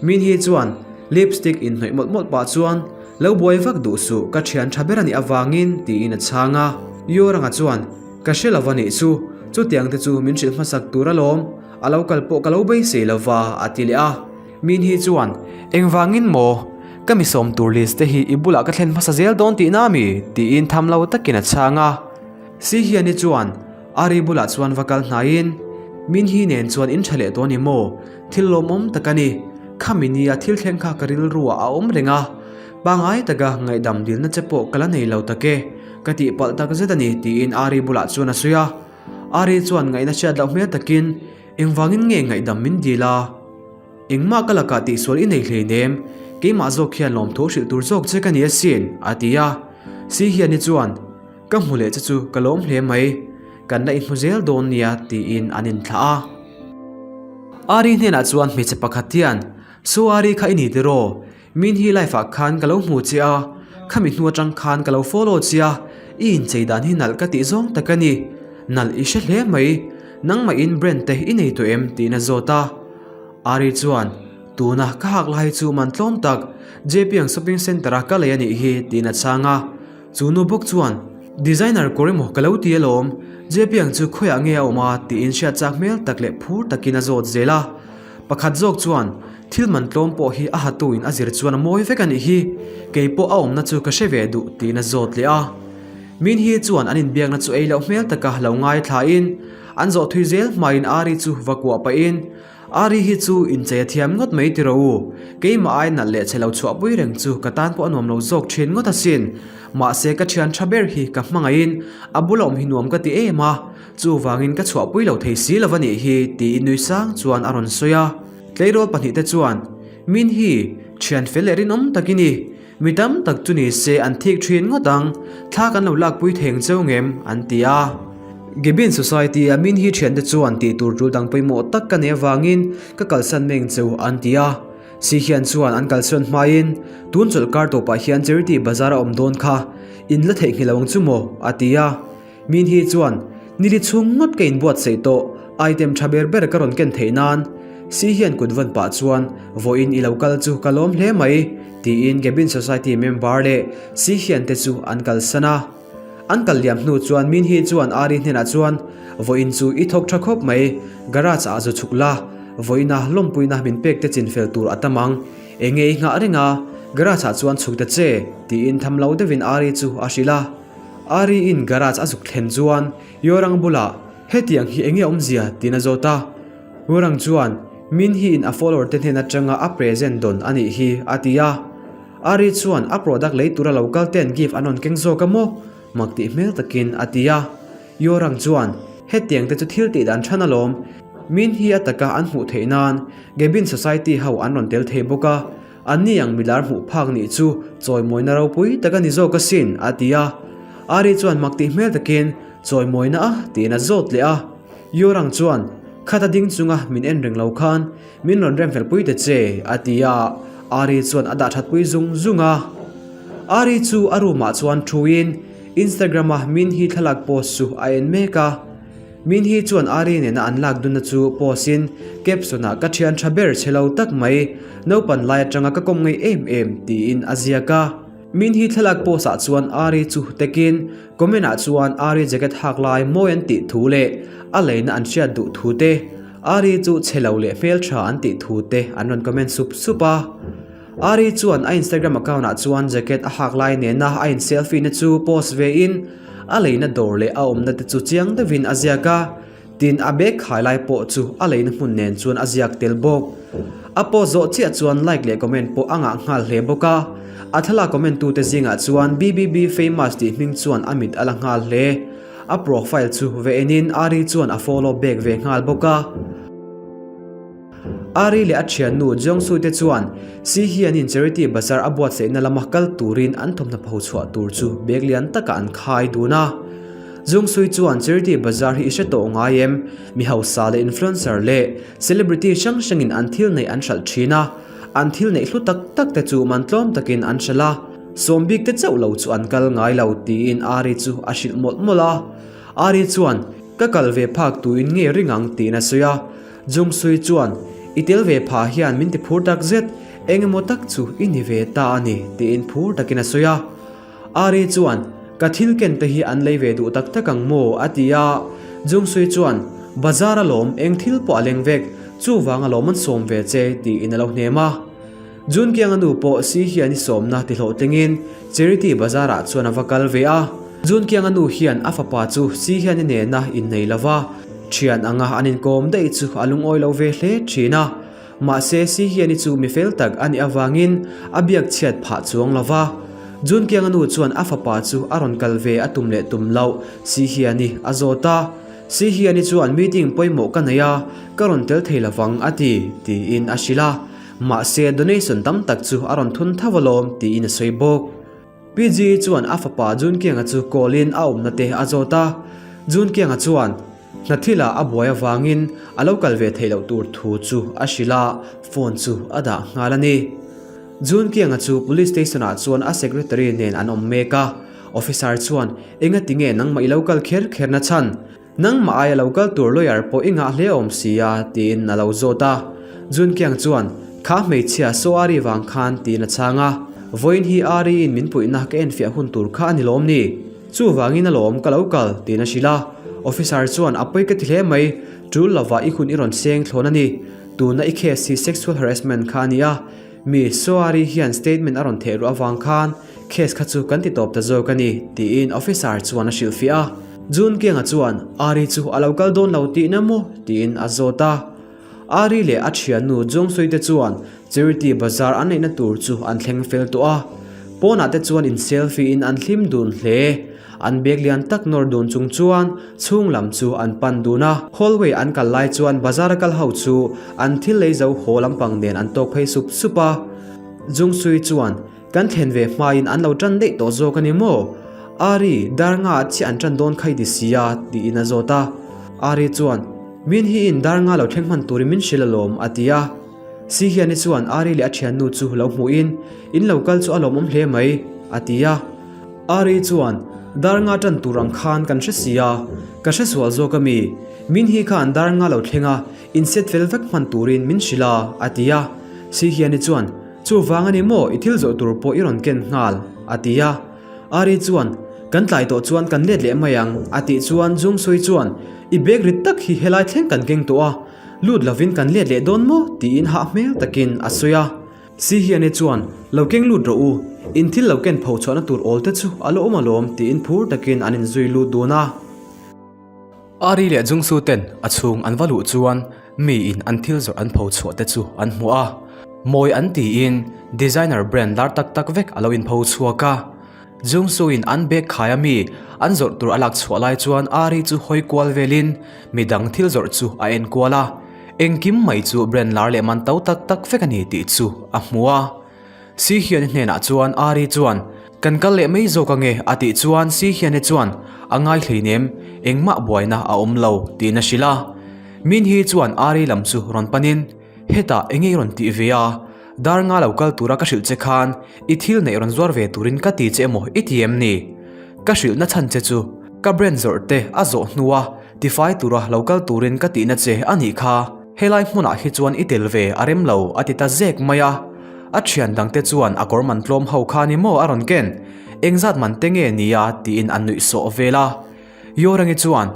Min hi chuan lipstick inhnawih mawlh mawlh pah chuan lo buai vak duh suh ka thian tha ber a nih avangin tiin a chhang a. Yoranga chuan ka hre lo va nih chu, chutiang te chu min hrilh hmasak tur alawm, a lo kal pawh ka lo beisei lo va a ti leh a. Min hi chuan engvangin maw ka mi sawm tur list te hi i bulah ka thlen hmasa zel dawn tihna mi tiin tham lo takin a chhang a. Si hian hi chuan. Ari bulah chuan va kal hnaiin, Min hi nen chuan in tha leh tawh a ni maw? Thil lawmawm tak a ni. Khami nia thil thleng kha ka rilruah a awm reng a. Pangngai taka ngaihdam dilna che pawh ka la nei lo tak e. Ka tihpalh tak zet a ni, tiin Ari bulah chuan a sawi a. Ari chuan ngaihna hriat loh hmel takin, Engvangin nge ngaihdam min dil a? Engmah ka lakah tihsual i nei hleinem, keimah zawk hian lawmthu hrilh tur zawk che ka ni asin, a ti a. Si hiani chuan, Ka hmu leh che chu ka lawm hle mai, kan la inhmu zel dawn nia, tiin an inthlah a. Ari hnenah chuan hmeichhe pakhat hian, Saw Ari kha i ni tiraw? Min hi live ah khan ka lo hmu che a, khami hnu atang khan ka lo follow che a, i inchei dan hi nalh ka tih zawng tak a ni. Nalh i hre hle mai, nangmah in brand te i nei tawh em? tiin a zawt a. Ari chuan, Tuna ka hak lai chu man tlawm tak, JP ang shopping center a ka lei a nih hi, tiin a chhang a. Chu nu bawk chuan, Designer kawr emaw ka lo ti alawm, JP ang chu khawiah nge a awm a? tiin hriat chak hmel tak leh phur takin a zawt zel a. Pakhat zawk chuan, Thil man tlawm pawh hi a hatuin a zir chuan a mawi vek a nih hi, kei pawh a awmna chu ka hre ve duh, tiin a zawt leh a. Min hi chuan an inbiakna chu ei loh hmel taka lo ngaithlain, an zawh thui zel hmain Ari chu va kuah pahin, Ari hi chu inchei a thiam ngawt mai tiraw u, keimah ai nalh leh chhe lo chhuahpui reng chu ka tan pawh a nuam lo zawk thin ngawt asin. Mahse ka thian tha ber hi ka hmangaihin a bula awm hi nuam ka ti em a. Chuvangin ka chhuahpui lo thei si lo va nih hi, tiin nui sang chuan a rawn sawi a. Tleirawl pahnihte chuan, Min hi, thian fel leh rinawm tak i ni. Mi tam tak chu ni se an thik thin ngawt ang, thla kan lo lakpui theng cheu ngem, an ti a. Gibbon Society-a Min hi thiante chuan tih tur tul dang pawimawh tak ka nei avangin ka kalsan meng cheu, an ti a. Si hian chuan an kalsawn hmain, Tun chawlhkar tawpah hian Charity Bazar a awm dawn kha, in la theihnghilh lo ang chu maw? a ti a. Min hi chuan, Nili chhung ngawt ka inbuatsaih tawh, item tha ber ber ka rawn ken theih nan. Si hian kut vawn pah chuan, Vawiin i lo kal chu ka lawm hle mai, tiin Cabin Society member leh Si hian te chu an kalsan a. An kal liam hnu chuan Min hi chuan Ari hnenah chuan, Vawiin chu i thawk tha khawp mai, garage ah zu chhuk la, vawiina lawmpuina min pek te chinfel tur a tam ang, enge i nghah reng a, garage ah chuan chhuk ta che, tiin tham lo deuhin Ari chu a hrilh a. Ari in garage a zuk thlen chuan Yorang bulah hetiang hi enge awmzia tiin a zawt a. Yorang chuan Min hi in a follower te hnen atanga a present dawn a nih hi a ti a. Ari chuan a product lei tura lo kal ten gift an rawn keng zawk a maw? Mak tih hmel takin a ti a. Yorang chuan hetiang te chu thil tih dan than alawm. Min hi a taka an hmuh theih nan Gabin Society ho an rawn tel thei bawk a. Anni ang milar hmuh phak nih chu chawimawina ropui tak a ni zawk asin, a ti a. Ari chuan mak tih hmel takin, Chawimawina a? tiin a zawt leh a. Yorang chuan, Khata ding chunga min en reng lo khan min rawn remfelpui ta che, a ti a. Ari chuan a dahthatpui zung zung a. Ari chu a room ah chuan thuin Instagram-a min hi thlalak post chu a en mek a. Min hi chuan Ari nena an lak dunna chu post in caption ah ka thian tha ber che lo tak mai, naupan lai atanga ka kawm ngei em em tiin a ziak a. Min hi thlalak post ah chuan Ari chu takin comment ah chuan Ari jacket hak lai mawi an tih thu leh a leina an hriat duh thu te, Ari chu chhe lo leh hmeltha an tih thu te an rawn comment sup sup a. Ari chuan a Instagram account ah chuan jacket a hak lai nena a in selfie na chu post ve in a leina dawr leh a awmna te chu chiang deuhin a ziak a, tin a bag khai lai pawh chu a leina hmun nen chuan a ziak tel bawk. A post zawh chiah chuan like leh comment pawh a ngah nghal hle bawk a, a thlalak comment tu te zingah chuan BBB famous tih hming chuan a mit a la nghal hle. A profile chu ve enin Ari chuan a follow back ve nghal bawk a. Ari leh a thiannu Jongsu te chuan Si hianin Charity Bazaar a buatsaihna lama kal turin an thawmhnaw pho chhuah tur chu bag lian takah an khai dun a. Jungsui chuan Charity Bazaar hi i hre tawh ngai em? Mi hausa leh influencer leh celebrity hrang hrangin an thil neih an hralh thin a, an thil neih hlu tak tak te chu man tlawm takin an hralh a, sawm bik te chauh lo chu an kal ngai lo tiin Ari chu a hrilh mawlh mawlh a. Ari chuan, Ka kal ve phak tuin nge ring ang tiin a sawi a. Jungsui chuan, I tel ve pha hian min ti phur tak zet, eng emaw tak chu i ni ve ta a ni, tiin phur takin a sawi a. Ari chuan, Ka thil ken te hi an lei ve duh tak tak ang maw? a ti a. Jungsui chuan, Bazar alawm, eng thil pawh a leng vek, chuvang alawm an sawm ve che, tiin a lo hnem a. Junkianga nu pawh si hian i sawmna ti hlawhtlingin Charity Bazar ah chuan a va kal ve a. Junkianga nu hian a fapa chu Sihiani nena innei lova thian anga an inkawm daih chu a lungawi lo ve hle thin a. Mahse Sihiani chu mi fel tak a nih avangin a biak chhiat phah chuang lova. Junkianga nu chuan a fapa chu a rawn kal ve a tum leh tum loh Sihiani a zawt a. Sihiani chuan meeting pawimawh ka nei a, ka rawn tel thei lovang a ti, tiin a hrilh a. Mahse donation tam tak chu a rawn thun tho alawm tiin a sawi bawk. PG chuan a fapa Junkianga chu call in a awmna te a zawt a, Junkianga chuan hna thila a buai avangin a lo kal ve theih loh tur thu chu a hrilh a, phone chu a dah nghal a ni. Junkianga chu police station ah chuan a secretary nen an awm mek a, officer chuan engati nge nangmah i lo kal kher kher na chhan? Nangmah aia lo kal tur lawyer pawh i ngah hle awm si a, tiin a lo zawt a. Junkiang chuan, Kha hmeichhia saw Ari vang khan, tiin a chhang a. Vawiin hi Ari-in min puihna ka enfiah hun tur kha a ni lawm ni? Chuvangin a lawm ka lo kal, tiin a hrilh a. Officer chuan, A pawi ka ti hle mai, tul lovah i hun i rawn seng thlawn a ni. Tuna i case hi sexual harassment kha a ni a. Mi Soari hian statement a rawn theh ruah avang khan case kha chu kan ti tawp ta zawk a ni, tiin officer chuan a hrilhfiah a. June Kianga chuan Ari chu a lo kal dawn lo tihna maw? tiin a zawt a. Ari leh a thiannu Jungsui te chuan charity bazaar an neihna tur chu an thleng fel tawh a. Pawnah te chuan in selfie in an hlim dun hle. An bag lian tak nawr dun chung chuan chhung lam chu an pan dun a. Hallway an kal lai chuan bazar a kal ho chu an thil lei zo haw lampang nen an tawk phei sup sup a. Jungsui chuan, Kan thlen ve hmain an lo tan daih tawh zawk a ni maw? Ari, dar nga ah chiah an tan dawn kha i ti si a, tiin a zawt a. Ari chuan, Min hi in dar nga lo thleng hman turin min hrilh alawm, a ti a. Sihiani chuan Ari leh a thiannu chu lo hmuhin, In lo kal chu a lawmawm hle mai, a ti a. Ari chuan, Dar nga tan tur ang khan kan hre si a, ka hre sual zawk a mi? Min hi khan dar nga lo thleng a, in set fel vek hman turin min hrilh a, a ti a. Sihiani chuan, Chuvang a ni maw i thil zawh tur pawh i rawn ken nghal, a ti a. Ari chuan, Kan tlai tawh chuan kan let leh mai ang, a tih chuan Jungsui chuan, I bag rit tak hi helai thleng kan keng tawh a, lut lovin kan let leh dawn maw? tiin hah hmel takin a sawi a. Sihiane chuan, Lo keng lut rawh u, in thil lo ken pho chhuahna tur awl te chu a la awm alawm tiin phur takin an inzui lut dun a. Ari leh Jungsu ten a chhung an va luh chuan miin an thil zawrh an pho chhuah te chu an hmu a, mawi an tiin designer brand lar tak tak vek a lo inpho chhuak a. Jungsu-in an bag khai a mi an zawrh tur a lak chhuah lai chuan Ari chu hawi kual velin midang thil zawrh chu a en kual a, engkim mai chu brand lar leh man to tak tak vek a ni tih chu a hmu a. Sihiani hnenah chuan Ari chuan, Kan kal leh mai zawk ange a tih chuan Sihiani chuan, A ngai hleinem, engmah buaina a awm lo tiin a hrilh a. Minhi chuan Ari lam chu rawn panin, Hetah enge i rawn tih ve a? Dar nga lo kal tura ka hrilh che khan i thil neih rawn zuar ve turin ka ti che emaw i ti em ni? Ka hrilh na chhan che chu ka brand zawrh te a zawh hnua tifai tura lo kal turin ka tihna che a nih kha. Helai hmunah hi chuan i tel ve a rem lo a ti ta zek mai a. A thian dangte chuan a kawr man tlawm ho kha ni maw a rawn ken? Engzat man te nge nia tiin an nuih sawh vel a. Yorangi chuan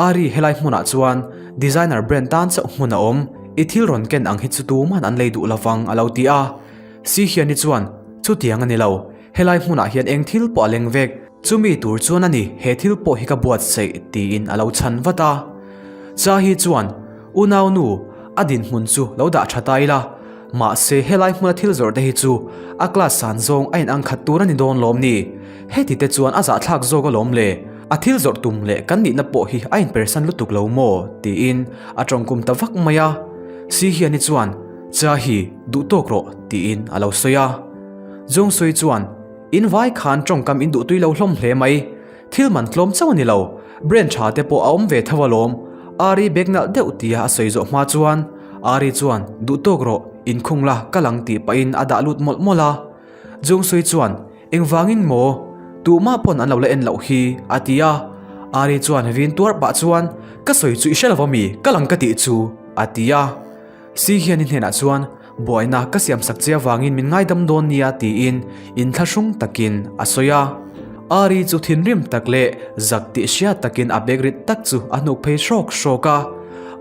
Ari helai hmunah chuan designer brand tan chauh hmun a awm, i thil rawn ken ang hi chu tuman an lei duh lovang a lo ti a. Sihiani chuan, Chutiang a ni lo, helai hmunah hian eng thil pawh a leng vek, chumi tur chuan a ni he thil pawh hi ka buatsaih tiin a lo chhan vat a. Chahi chuan, Unaunu, a dinhmun chu lo dah tha ta ila, Mahse, helai hmuna thil zawrh te hi chu a class san zawng a inang khat tur a ni dawn lawm ni? Heti te chuan a zahthlak zawk alawm le? A thil zawrh tum leh kan nihna pawh hi a inpersan lutuk lo maw? tiin a tawngkum ta vak mai a. Si hiani chuan, Cha hi, duh tawk rawh, tiin a lo sawi a. Jungsui chuan, In vai khan tawngkam in duhtui lo hlawm hle mai. Thil man tlawm chauh a ni lo, brand tha te pawh a awm ve tho alawm, Ari bag nalh deuh tia a sawi zawh hma chuan Ari chuan duh tawk rawh, inkhung la ka lang tih pahin a dah lut mawlh mawlh a. Jungsui chuan Engvangin maw? Tuhmah pawn an lo la en loh hi a ti a. Ari chuan vin tuar pah chuan Ka sawi chu i hre lo ami, ka lang ka tih chu a ti a. Si hian i hnenah chuan buaina ka siamsak che avangin min ngaidam dawn nia tiin inthlahrung takin a sawi a. Ari chu thinrim tak leh zak tih hriat takin a bag rit tak chu a hnuk phei hrawk hrawk a.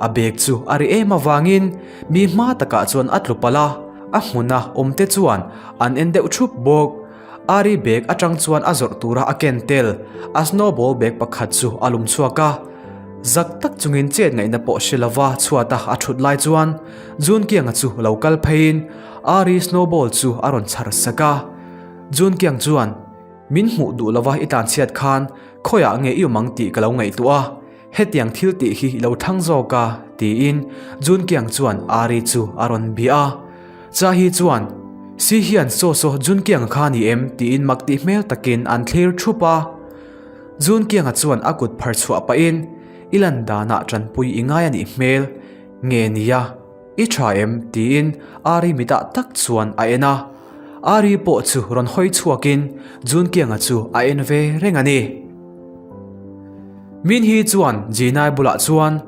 A bag chu a ri em avangin mi hma takah chuan a tlu palh a, a hmuna awmte chuan an en deuh thup bawk. Ari bag atang chuan a zawrh tura a ken tel a snowball bag pakhat chu a lum chhuak a. Zak tak chungin chet ngaihna pawh hre lova chhuata a thut lai chuan Junkianga chu lo kal pheiin Ari snowball chu a rawn chhar sak a. Junkiang chuan, Min hmuh duh lova i tlanchhiat khan khawiah nge i awm ang tih ka lo ngaihtuah a, hetiang thil tih hi i lo thlang zawk a, tiin Junkiang chuan Ari chu a rawn bia a. Chahi chuan, Si hian saw saw Junkianga kha ni em? tiin mak tih hmel takin an thlir thup a. Junkianga chuan a kut phar chhuah pahin, I lan danah tanpui i ngai a nih hmel nge nia? I tha em? tiin Ari mitah tak chuan a en a. Ari pawh chu rawn hawi chhuakin Junkianga chu a en ve reng a ni. Minhi chuan Jinai bulah chuan,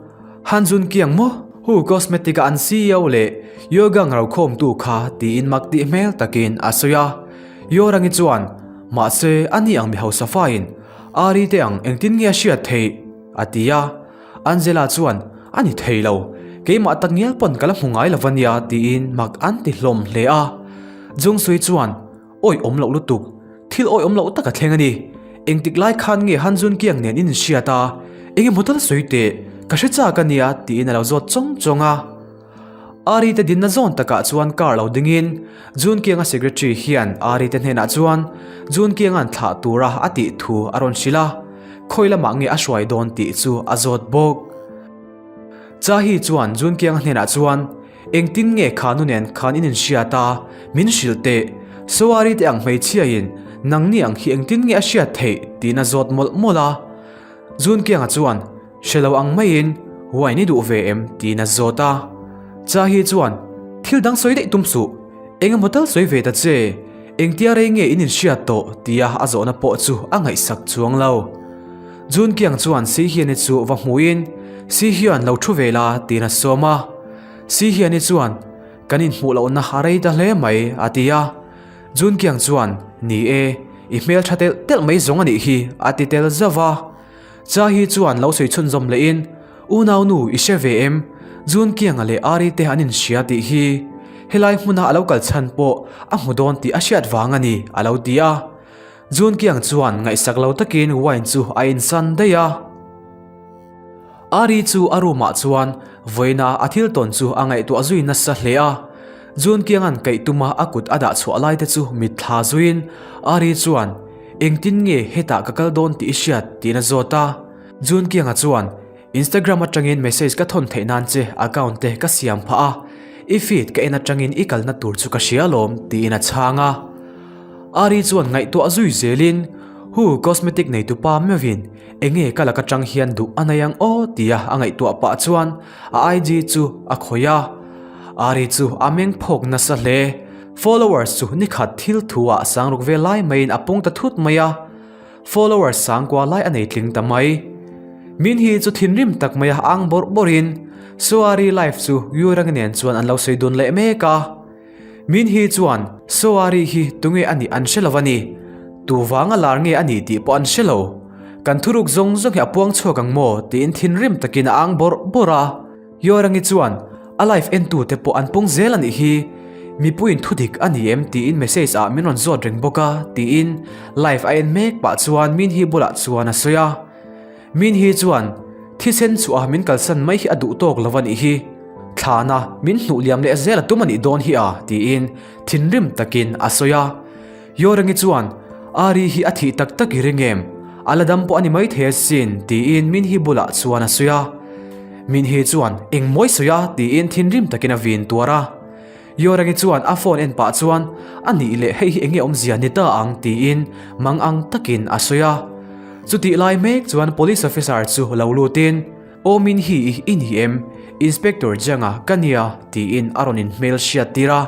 Han Junkiang maw? Hu Cosmetic-a an CEO leh Yogang rokhawmtu kha tiin mak tih hmel takin a sawi a. Yorangi chuan, Mahse, ani ang mi hausa fain Ari te ang engtin nge a hriat theih? a ti a. Angela chuan, A ni thei lo, keimah tak ngial pawn ka la hmu ngai lo va nia tiin mak an ti hlawm hle a. Jungsui chuan, Awi awm loh lutuk, thil awi awm loh tak a thleng a ni. Engtik lai khan nge Han Jun Kiang nen in inhriat a, eng emaw tal sawi teh, ka hre chak a nia tiin a lo zawt chawng chawng a. Ari te dinna zawn takah chuan car lo dingin Jun Kianga secretary hian Ari te hnenah chuan Jun Kianga'n thlah tura a tih thu a rawn hrilh a, khawi lamah nge a hruai dawn tih chu a zawt bawk. Chahi chuan Jun Kianga hnenah chuan Engtin nge kha nu nen khan in inhriat a, min hrilh teh, Sawari te ang hmeichhiain nangni ang hi engtin nge a hriat theih tiin a zawt mawlh mawlh a. Jun Kianga chuan Hre lo ang maiin wine i duh ve em? tiin a zawt a. Chahi chuan, Thil dang sawi daih tum suh, eng emaw tal sawi ve ta che, engtia rei nge in inhriat tawh? tia a zawhna pawh chu a ngaihsak chuang lo. Jun Kiang chuan Si Hiani chu va hmuhin, Si Hian lo thu ve la tiin a sawm a. Si Hiani chuan, Kan inhmuh lohna a rei ta hle mai, a ti a. Jun Kiang chuan, Ni e, i hmel tha telh telh mai zawng a nih hi, a ti tel zauh a. Cha hi chuan lo sawi chhunzawm lehin, Unaunu i hre ve em? Jun Kianga leh Ari te an inhria tih hi. Helai hmuna a lo kal chhan pawh a hmu dawn tih a hriat vang a ni, a lo ti a. Jun Kiang chuan ngaihsak lo takin wine chu a insan daih a. Ari chu a room ah chuan vawiina a thil tawn chu a ngaihtuah zui nasa hle a. Jun Kianga'n kaih tuma a kut a dah chhuah lai te chu mitthla zuiin Ari chuan, Engtin nge hetah ka kal dawn tih i hriat? tiin a zawt a. Jun Kianga chuan, Instagram atangin message ka thawn theih nan che account te ka siam phah a, i feed ka en atangin i kalna tur chu ka hria alawm, tiin a chhang a. Ari chuan ngaihtuah zui zelin, Hu cosmetic neitupa meuhin enge ka lak atang hian duh a nei ang aw tia a ngaihtuah pah chuan a IG chu a khawih a. Ari chu a meng phawk nasa hle. Followers chu nikhat thil thu ah sangruk ve lai maiin a pung ta thut mai a, followers sangkua lai a nei tling ta mai. Min hi chu thinrim tak mai a ang bawrh bawrhin Soari life chu Yurang nen chuan an lo sawi dun leh mek a. Min hi chuan Soari hi tunge a nih an hre lo a ni, tu vanga lar nge a nih tih pawh an hre lo. Kan thuruk zawng zawng hi a puang chhuak ang maw tiin thinrim takin a ang bawrh bawrh a. Yorangi chuan a live entute pawh an pung zel a nih hi, mipuiin thudik a ni em tiin message ah min rawn zawt reng bawk a tiin live a en mek pah chuan Minhee bulah chuan a sawi a. Minhee chuan thisen chhuah a min kalsan mai hi a duh tawk lo a nih hi, thlana min hnuh liam leh zel a tum a nih dawn hi a tiin thinrim takin a sawi a. Yorangi chuan Ari hi a thih tak tak i ring em? A la dam pawh a ni maithei asin tiin Minhee bulah chuan a sawi a. Minhee chuan eng mawi sawi a tiin thinrim takin a vin tuar a. Yorangi chuan a phone en pah chuan a nih leh hei hi enge awmzia ni ta ang tiin mang ang takin a sawi a. Chutih lai mek chuan police officer chu lo lutin Aw Minhee i ni em? Inspector Janga ka nia tiin a rawn inhmel hriat tir a.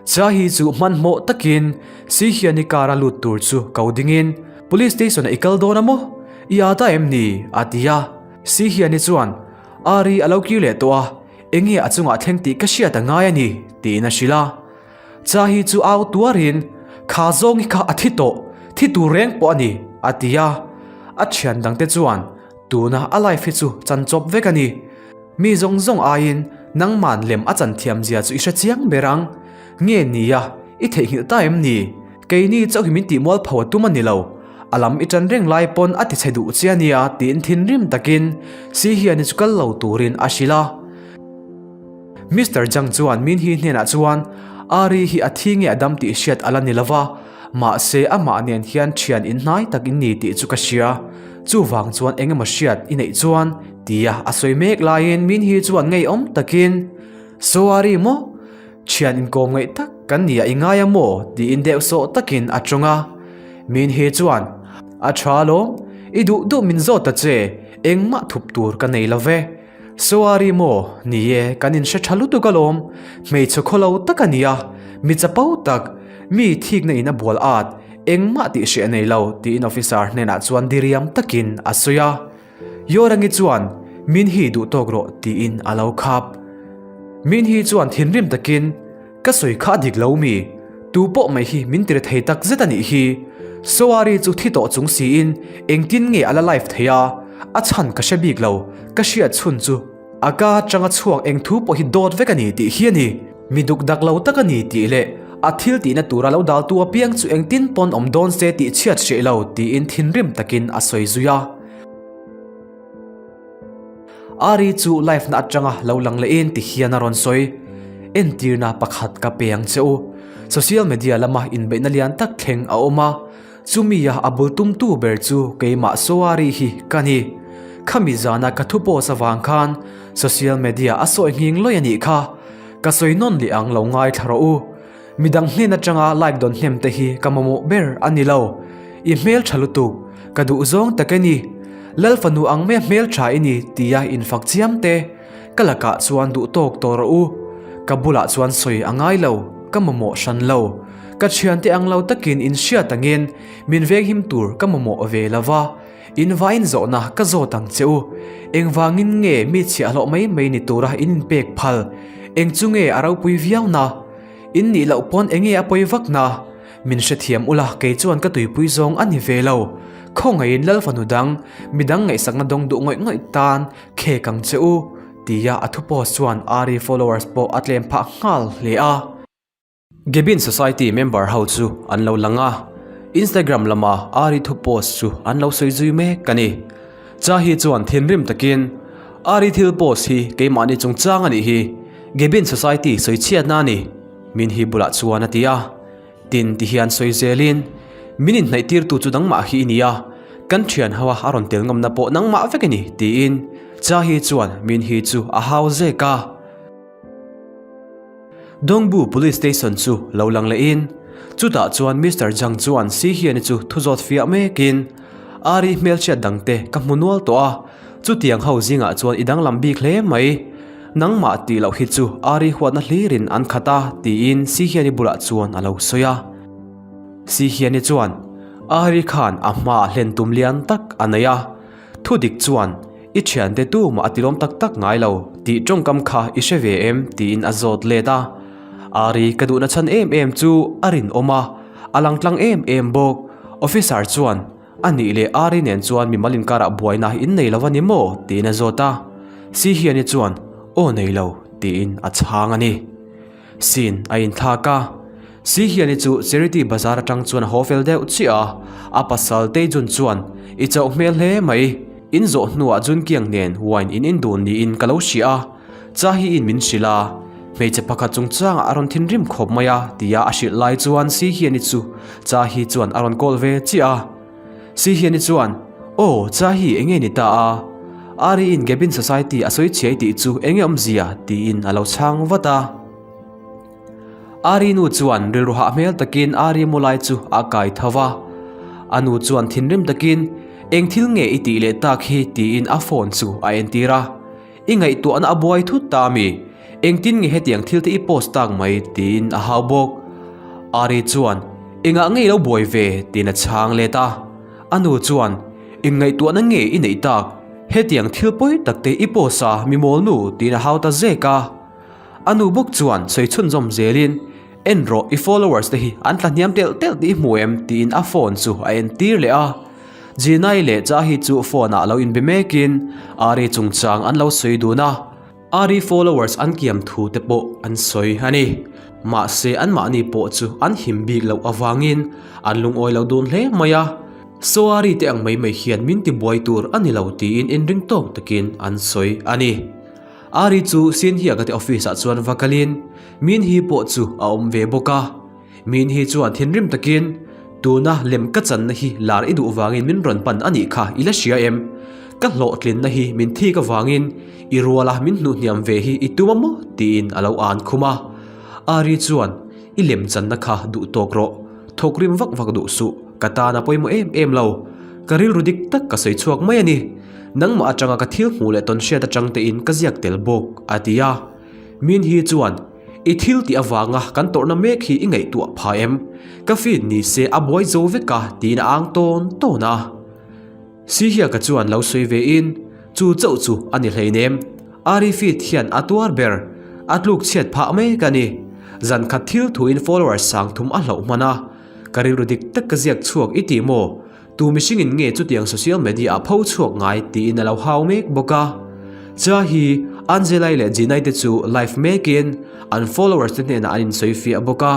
Chahi chu hmanhmawh takin Sihiani car a lut tur chu ko dingin, Police station ah i kal dawn a maw? I â ta em ni? a ti a. Sihiani chuan, Ari a lo kir leh tawh a, enge a chungah thleng tih ka hriat a ngai a ni, tiin a hrilh a. Chahi chu au tuarin, Kha zawng hi kha a thi tawh, thi tur reng pawh a ni, a ti a. A thian dangte chuan, Tuna a life hi chu chan chawp vek a ni. Mi zawng zawng aiin nangman lem a chan thiam zia chu i hre chiang ber ang. Nge nia, i theihnghilh ta em ni? Keini chauh hi min tih mualpho a tum a ni lo. A lam i ṭan reng lai pawn a ti chhe duh che a nia tiin thinrim takin Si hian i chu kal lo turin a hrilh a. Mister Jang chuan Min Hee hnenah chuan Ari hi a thi nge a dam tih hriat a la ni lo va, mahse amah nen hian ṭhian inhnai tak in ni tih chu ka hria. Chuvang chuan eng emaw hriat i neih chuan tia a sawi mek laiin Min Hee chuan ngeiawm takin Sorry maw? Thian inkawm ngaih tak kan nia i ngai a maw? tiin deuh sawh takin a tawng a. Min hi chuan, A tha alawm, i duh duh min zawt ta che, engmah thup tur ka nei lo ve. Sorry maw, ni e, kan inhre tha lutuk alawm, hmeichhe khawlo tak a nia, mi chapo tak, mi thikna in a bual at, engmah tih hreh a nei lo, tiin officer hnenah chuan diriam takin a sawi a. Yorangi chuan, Min hi duh tawk rawh tiin a lo khap. Min hi chuan thinrim takin, Ka sawi kha a dik lo mi? Tu pawh mai hi min tire thei tak zet a nih hi. Soari chu thi tawh chung siin engtin nge a la live thei a? A chhan ka hre bik lo, ka hriat chhun chu a ka atanga chhuak eng thu pawh hi dawt vek a ni tih hi a ni. Mi duk dak lo tak a ni tih leh a thil tihna tura lo daltu apiang chu engtin pawn awm dawn se tih chhiat hreh lo tiin thinrim takin a sawi zui a. Ari chu live na atanga lo lang lehin ti hian a rawn sawi. Entirna pakhat ka pe ang che u. Social media lama inbeihna lian tak thleng a awm a. Chumia a bul tumtu ber chu keimah Soari hi ka ni. Khami zana ka thu post avang khan social media a sawi nghing lawih a nih kha. Ka sawi nawn leh ang lo ngaithla rawh u. Midang hnen atanga like dawn hnem te hi ka mamawh ber a ni lo. I hmeltha lutuk, ka duh zawng tak e ni. Lal fanu ang maia hmeltha i ni tia infak chiam te. Ka lakah chuan duh tawk tawh rawh u. Ka bulah chuan sawi a ngai lo, ka mamawh hran lo. Ka thiante ang lo takin in hriat angin min venghim tur ka mamawh ve lo va, in vain zawhna ka zawt ang che u. Engvangin nge mi chhiahhlawh mai mai ni tura in inpek phal? Eng chu nge a ropui viau na? In nih loh pawn enge a pawi vak na? Min hrethiam ula kei chuan ka tuipui zawng a ni ve lo. Khawngaihin Lal fanu dang, midang ngaihsakna dawng duh ngawih ngawih tan khek ang che u, tia a thu post chuan Ari followers pawh a tlem phah nghal hle a. Gebin Society member ho chu an lo lang a, Instagram lama Ari thu post chu an lo sawi zui mek a ni. Cha hi chuan thinrim takin, Ari thil post hi keimahni chungchang a nih hi, Gebin Society sawi chhiatna a ni, min hi bulah chuan a ti a. Tin ti hian sawi zelin, Min inhnaihtirtu chu nangmah hi i ni a, kan thian ho a a rawn tel ngamna pawh nangmah vek a ni, tiin Cha hi chuan min hi chu a hau zek a. Dongbu Police Station chu lo lang lehin, chutah chuan Mister Zhang chuan Si Hiani chu thu zawt fiah mekin, Ari hmelchhiat dangte ka hmu nual tawh a, chutiang ho zingah chuan i danglam bik hle mai. Nangmah tih loh hi chu Ari huatna hlirin an khat a, tiin Si Hiani bulah chuan a lo sawi a. Si Hiani chuan, Ari khan a hmaah hlen tum lian tak a nei a, Thu dik chuan, I thiante tumah a tilawm tak tak ngai lo tih tawngkam kha i hre ve em? tiin a zawt let a. Ari ka duhna chhan em em chu a rinawm a, a lang tlang em em bawk. Officer chuan, A nih leh Ari nen chuan mimal inkarah buaina in nei lo a ni maw? tiin a zawt a. Sihiani chuan, Aw nei lo, tiin a chhang a ni. Sin a inthlak a. Si hiani chu Charity Bazar atang chuan a haw fel deuh chiah a, a pasal Taejun chuan, I chauh hmel hle mai, in zawh hnuah Junkiang nen wine in in dun niin ka lo hria a, cha hi in min hrilh a, hmeichhe pakhat chungchangah a rawn thinrim khawp mai a, tia a hrilh lai chuan Si hiani chu cha hi chuan a rawn call ve chiah a. Si hiani chuan, Aw, cha hi enge ni ta a? Ari in Gabin Society a sawi chhiai tih chu enge awmzia? tiin a lo chhang vat a. Ari nu chuan rilru hah hmel takin Ari mu lai chu a kai tho va. A nu chuan thinrim takin, Eng thil nge i tih leh tak hi? tiin a phone chu a entir a. I ngaihtuahna a buai thut ta ami? Engtin nge hetiang thil te i post tak mai? tiin a hau bawk. Ari chuan, Engah nge i lo buai ve? tiin a chhang let a. A nu chuan, Eng ngaihtuahna nge i neih tak? Hetiang thil pawi tak te i post a, mi mawl nu? tiin a hau ta zek a. A nu bawk chuan sawi chhunzawm zelin, En rawh, i followers te hi an tla hniam telh telh tih i hmu em? tiin a phone chu a entir leh a. Jinai leh Chahi chu phone ah lo inbe mekin Ari chungchang an lo sawi dun a. Ari followers an kiam thu te pawh an sawi a ni. Mahse anmahni pawh chu an him bik loh avangin an lungawi lo dun hle mai a. Soari te ang mai mai hian min tibuai tur a ni lo tiin inring tawk takin an sawi a ni. Ari chu Sinhiaka te office ah chuan va kalin Minhi pawh chu a awm ve bawk a. Min hi chuan thinrim takin, Tuna lem ka channa hi lar i duh vangin min rawn pan a nih kha i la hria em? Ka hlawhtlinna hi min thik avangin i ruala min hnuhhniam ve hi i tum a maw? tiin a lo an khum a. Ari chuan, I lem channa kha duh tawk rawh, thawk rim vak vak duh suh, ka tan a pawimawh em em lo. Ka rilru dik tak ka sawi chhuak mai a ni. Nangmah atanga ka thil hmuh leh tawnhriat atang tein ka ziak tel bawk, a ti a. Min hi chuan, I thil tih avanga kan tawrhna mek hi i ngaihtuah pha em? Ka feed ni se a buai zo vek a tiin a ang tawn tawn a. Sihiaka chuan lo sawi ve in, Chu chauh chu a ni hleinem. Ari feed hian a tuar ber. A tluk chhiat phah mek a ni. Zan khat thil thuin followers sang thum a hlauh hman a. Ka rilru dik tak ka ziak chhuak i ti maw? Tu mihringin nge chutiang social media ah pho chhuak ngai tiin a lo hau mek bawk a. Cha hi Angelai leh Jinai te chu live mekin an followers te hnenah an insawi fiah bawk a.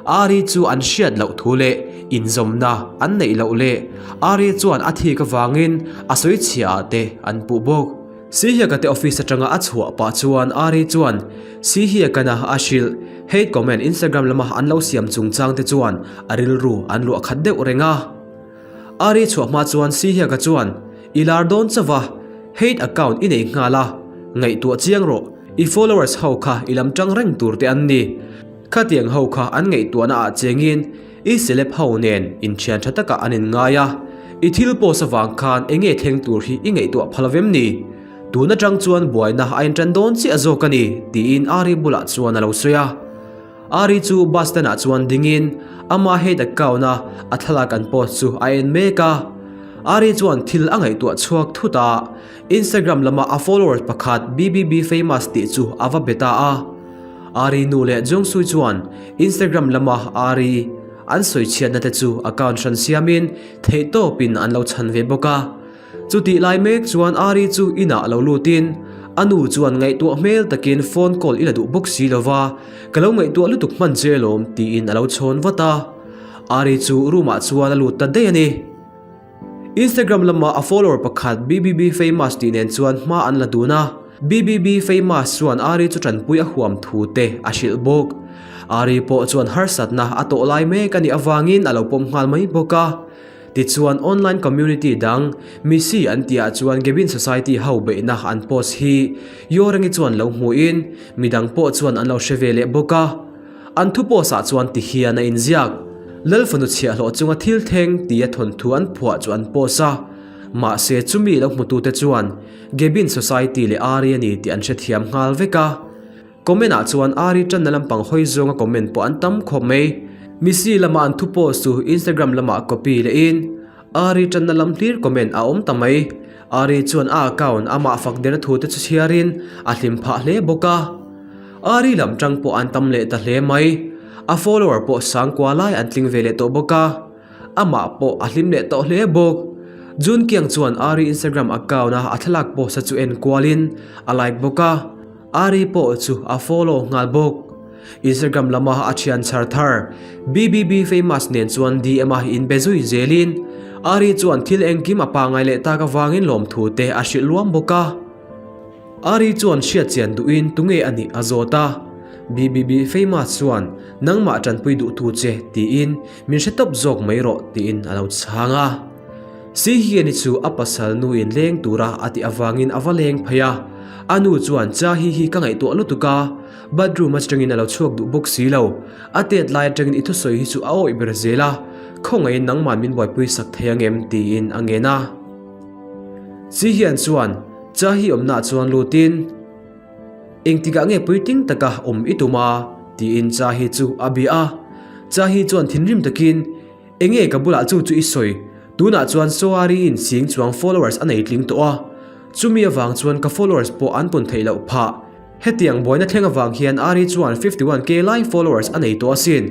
Ari chu an hriat loh thu leh inzawmna an neih loh leh Ari chuan a thik avangin a sawi chhia ah te an puh bawk. Sihiaka te office atanga a chhuah pah chuan Ari chuan Sihiakana a hrilh hate comment Instagram lama an lo siam chungchang te chuan a rilru an luah khat deuh reng a. Ari chhuah hma chuan Sihiaka chuan I lar dawn chauh a, hate account i nei nghal a, ngaihtuah chiang rawh, i followers ho kha i lam tang reng tur te an ni. Khatiang ho kha an ngaihtuahna ah chengin I celeb ho nen inthian tha takah an inngai a, i thil post avang khan eng nge thleng tur hi i ngaihtuah phal avem ni? Tun atang chuan buaina a intan dawn chiah zawk a ni, tiin Ari bulah chuan a lo sawi a. Ari chu bus stand ah chuan dingin ama hate account a a thlalak an post chu a en mek a. Ari chuan thil a ngaihtuah chhuak thut a, Instagram lama a followers pakhat BBB Famous tih chu a va be ta a. Ari nu leh Jungsui chuan Instagram lama Ari an sawi chhiatna te chu account hran siamin theihtawpin an lo chhan ve bawk a. Chutih lai mek chuan Ari chu inah lo lutin a nu chuan ngaihtuah hmel takin phone call i la duh bawk si lova, ka lo ngaihtuah lutuk hman che alawm tiin a lo chhawn vat a. Ari chu room ah chuan a lut ta daih a ni. Instagram lama a follower pakhat BBB Famous tih nen chuan hma an la dun a, BBB Famous chuan Ari chu tanpui a huam thu te a hrilh bawk. Ari pawh chuan harsatna a tawh lai mek a nih avangin a lo pawm nghal mai bawk a. Tichuan online community dang Misi an tihah chuan Gebin Society ho beihna an post hi Yorengi chuan lo hmuhin midang pawh chuan an lo hre ve leh bawk a. An thu post ah chuan ti hian a inziak. Lal fanu chhiahhlawh chunga thil thleng tia thawnthu an phuah chu an post a. Mahse chumi lo hmutute chuan Gebin Society leh Ari a ni tih an hrethiam nghal vek a. Comment ah chuan Ari tanna lampang hawi zawnga comment pawh an tam khawp mai. Misi lama an thu post chu Instagram lamah copy lehin Ari tanna lam hlir comment a awm ta mai. Ari chuan a account amah fak derna thute chu chhiarin a hlim phah hle bawk a. Ari lam tang pawh an tam leh ta hle mai. A follower pawh sangkua lai an tling ve leh tawh bawk a. Amah pawh a hlim leh tawh hle bawk. Jun Kiang chuan Ari Instagram account a a thlalak post a chu en kualin a like bawk a. Ari pawh chu a follow nghal bawk. Instagram lama a thian chhar thar BBB Famous nen chuan DM a inbe zui zelin Ari chuan thil engkim a pangai leh tak avangin lawmthu te a hrilh luam bawk a. Ari chuan hriatchian duhin tunge a nih a zawt a, BBB Famous chuan nangmah tanpui duhtu che tiin min hre tawp zawk mai rawh tiin a lo chhang a. Sihiani chu a pasal nuin leng tura a tih avangin a va leng phei a, a nu chuan cha hi hi ka ngaihtuah lutuk a, bathroom atangin a lo chhuak duh bawk si lo, a tet lai atangin i thusawi hi chu a awih ber zel a, khawngaihin nangman min buaipui sak thei angem tiin a ngen a. Sihian chuan Cha hi awmnaah chuan lutin, Engtikah nge puitling taka awm i tum a? tiin Cha hi chu a bia a. Cha hi chuan thinrim takin, Enge ka bulah chu chu i sawi? Tunah chuan Soari in sing chuang followers a nei tling tawh a. Chumi avang chuan ka followers pawh an pun theih loh phah. Hetiang buaina thleng avang hian Ari chuan 51k lai followers a nei tawh asin.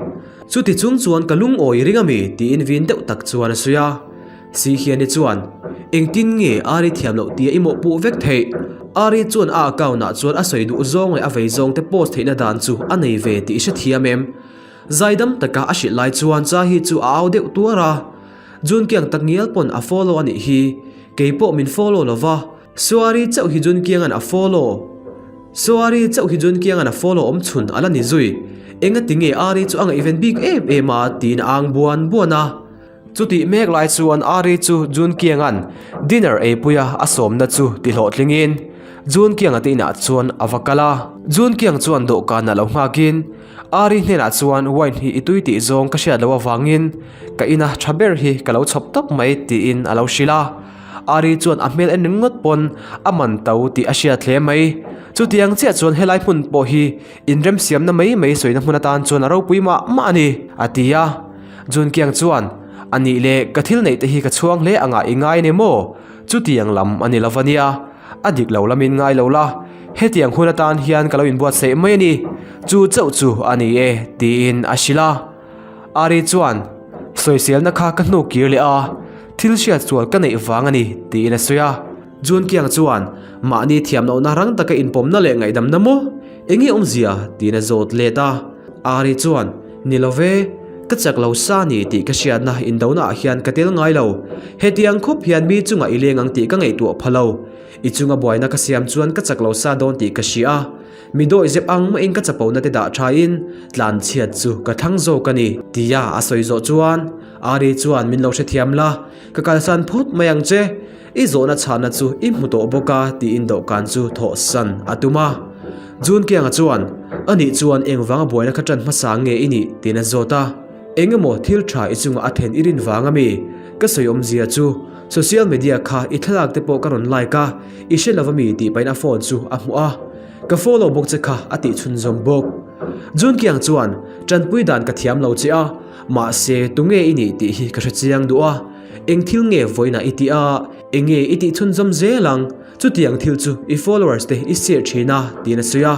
Chuti chung chuan ka lungawi ring ami? tiin vin deuh tak chuan a sawi a. Sihiani chuan, Engtin nge Ari thiam loh tia i mawhpuh vek theih? Ari chuan a account ah chuan a sawi duh zawng leh a vei zawng te post theihna dan chu a nei ve tih i hrethiam em? Zaidam taka a hrilh lai chuan Chahi chu a au deuh tuar a. Junkiang tak ngial pawn a follow a nih hi. Kei pawh min follow lo va. Suari chauh hi Junkianga'n a follow. Suari chauh hi Junkianga'n a follow awm chhun a la ni zui. Engati nge Ari chu a ngaihven bik em em a tiin a ang buan buan a. Chutih mek lai chuan Ari chu Junkianga'n dinner eipuia a sawmna chu ti hlawhtlingin Junkianga te inah chuan a va kal a. Junkiang chuan dawhkanah lo nghakin Ari hnenah chuan wine hi i tui tih zawng ka hriat loh avangin ka ina tha ber hi ka lo chhawp tawp mai tiin a lo hrilh a. Ari chuan a hmel en ringawt pawn a man to tih a hriat hle mai. Chutiang chiah chuan helai hmun pawh hi inremsiamna mai mai sawina hmun atan chuan a ropui mah mah a ni, a ti a. Junkiang chuan, A nih le, ka thil neih te hi ka chhuang hle angah i ngai a ni maw? Chutiang lam a ni lo va nia. A dik lo lamin ngai lo la, hetiang hun atan hian ka lo inbuatsaih mai a ni, chu chauh chu a ni e, tiin a hrilh a. Ari chuan, Sawiselna kha ka hnuk kir leh a, thil hriat sual ka neih vang a ni, tiin a sawi a. Junkiang chuan, Mahni thiam lohna rang taka inpawmna leh ngaihdamna maw? Enge awmzia? tiin a zawt let a. Ari chuan, Ni lo ve, ka chak lo sa ni tih ka hriatna indona ah hian ka tel ngai lo. Hetiang khawp hian mi chungah i leng ang tih ka ngaihtuah pha lo. I chunga buaina ka siam chuan ka chak lo sa dawn tih ka hria a. Mi dawi zep ang maiin ka chapona te dah thain tlan chhiat chu ka thlang zawk a ni. Tia a sawi zawh chuan Ari chuan min lo hrethiam la, ka kalsan phawt mai ang che. I zawhna chhahna chu i hmu tawh bawk a tiin dawhkan chu thawhsan a tum a. Junkianga chuan, Anih chuan engvanga buaina kha ṭan hmasa nge i nih? tiin a zawt a. Eng emaw thil ṭha i chungah a then i rin vang a mi? Ka sawi awmzia chu social media kha i thlalak te pawh ka rawn like a, i hre lo a mi tih pahin a phone chu a hmuh a. Ka follow bawk che kha a tih chhunzawm bawk. Junkiang chuan, Ṭanpui dan ka thiam lo che a, mahse tunge i nih tih hi ka hre chiang duh a. Eng thil nge vawiinah i tih a, eng nge i tih chhunzawm zel ang? Chutiang thil chu i followers te i share thin a, tiin a sawi a.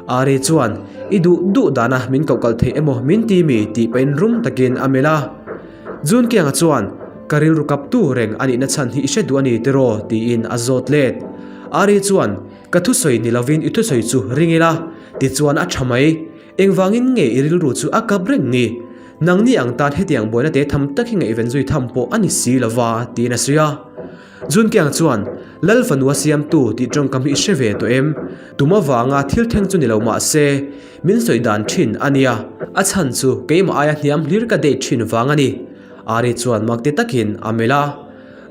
Ari chuan, I duh duh dana min koh kal theih emaw min ti mi? tih pahin rum takin a melh a. Junkianga chuan, Ka rilru kaptu reng a nihna chhan hi i hre duh a ni tiraw? tiin a zawt let. Ari chuan, Ka thusawi ni lovin i thusawi chu ring ila, tichuan a tha mai. Engvangin nge i rilru chu a kap reng ni? Nangni ang tan hetiang buaina te tham tak hi ngaihven zui tham pawh a ni si lova, tiin a sawi a. Junkiang chuan, Lal fanua siamtu tih tawngkam hi i hre ve tawh em? Tum avanga thil thleng chu ni lo mah se, min sawi dan thin a nia. A chhan chu keimah aia hniam hlir ka date thin vang a ni. Ari chuan mak ti takin a melh a.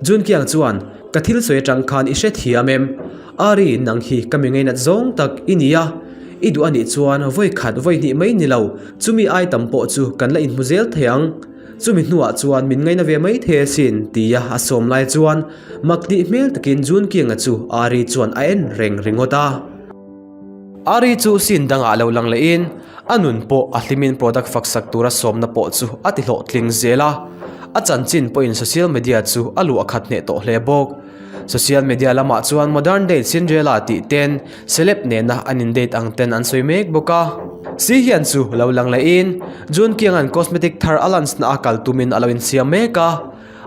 Junkiang chuan, Ka thil sawi atang khan i hre thiam em? Ari, nang hi ka mi ngainat zawng tak i ni a. I duh a nih chuan vawi khat vawi hnih mai ni lo, chumi ai tam pawh chu kan la inhmu zel thei ang. Chumi hnuah chuan min ngaina ve mai thei asin, tia a sawm lai chuan mak tih hmel takin Junkianga chu Ari chuan a en reng ringawt a. Ari chu scene dangah lo lang lehin a nun pawh a hlimin product fak sak tura sawmna pawh chu a ti hlawhtling zel a, a chanchin pawhin social media chu a luah khat hneh tawh hle bawk. Social media lamah chuan modern date Cinderella tih ten celeb nena an in date ang ten an sawi mek bawk a. Si hian chu lo lang lehin Junkianga'n cosmetic thar a launch na a kal tumin a lo insiam mek a.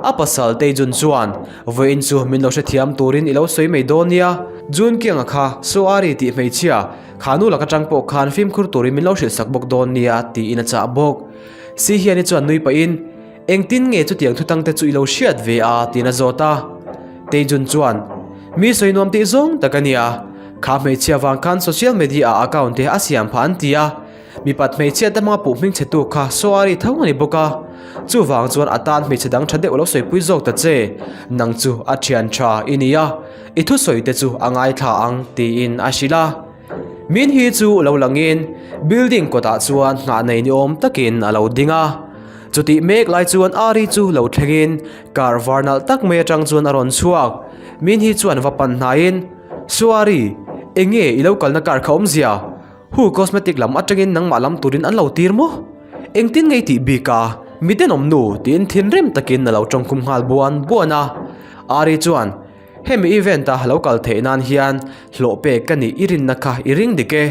A pasal Taejun chuan, Vawiin chu min lo hrethiam turin i lo sawi mai dawn nia. Junkianga kha Soari tih hmeichhia, kha nu lak atang pawh khan fimkhur turin min lo hrilh sak bawk dawn nia, tiin a chah bawk. Si hiani chuan nui pahin, Engtin nge chutiang thutang te chu i lo hriat ve a? tiin a zawt a. Taejun chuan, Mi sawi nuam tih zawng tak a nia. Kha hmeichhia vang khan social media ah account te a siam phah an ti a. Mipat hmeichhia te hmanga puh hming chhetu kha Soari tho a ni bawk a, chuvang chuan a tan hmeichhe dang tha deuh lo sawipui zawk ta che, nang chu a thian tha i ni a, i thusawi te chu a ngaithla ang tiin a hrilh a. Min hi chu lo langin building kawtah chuan nghah nei ni awm takin a lo ding a, chutih mek lai chuan Ari chu lo thlengin car var nalh tak mai atang chuan a rawn chhuak, Min hi chuan va pan hnaiin, Soari, enge i lo kalna car kha awmzia? Hu cosmetic lam atangin nangmah lam turin an lo tir maw? Engtin ngei tih bik a, mi tenawm nu tiin thinrim takin a lo tawngkhum nghal buan buan a. Ari chuan, Hemi event a lo kal theih nan hian hlawh pek ka nih i rinna kha i ring dik e.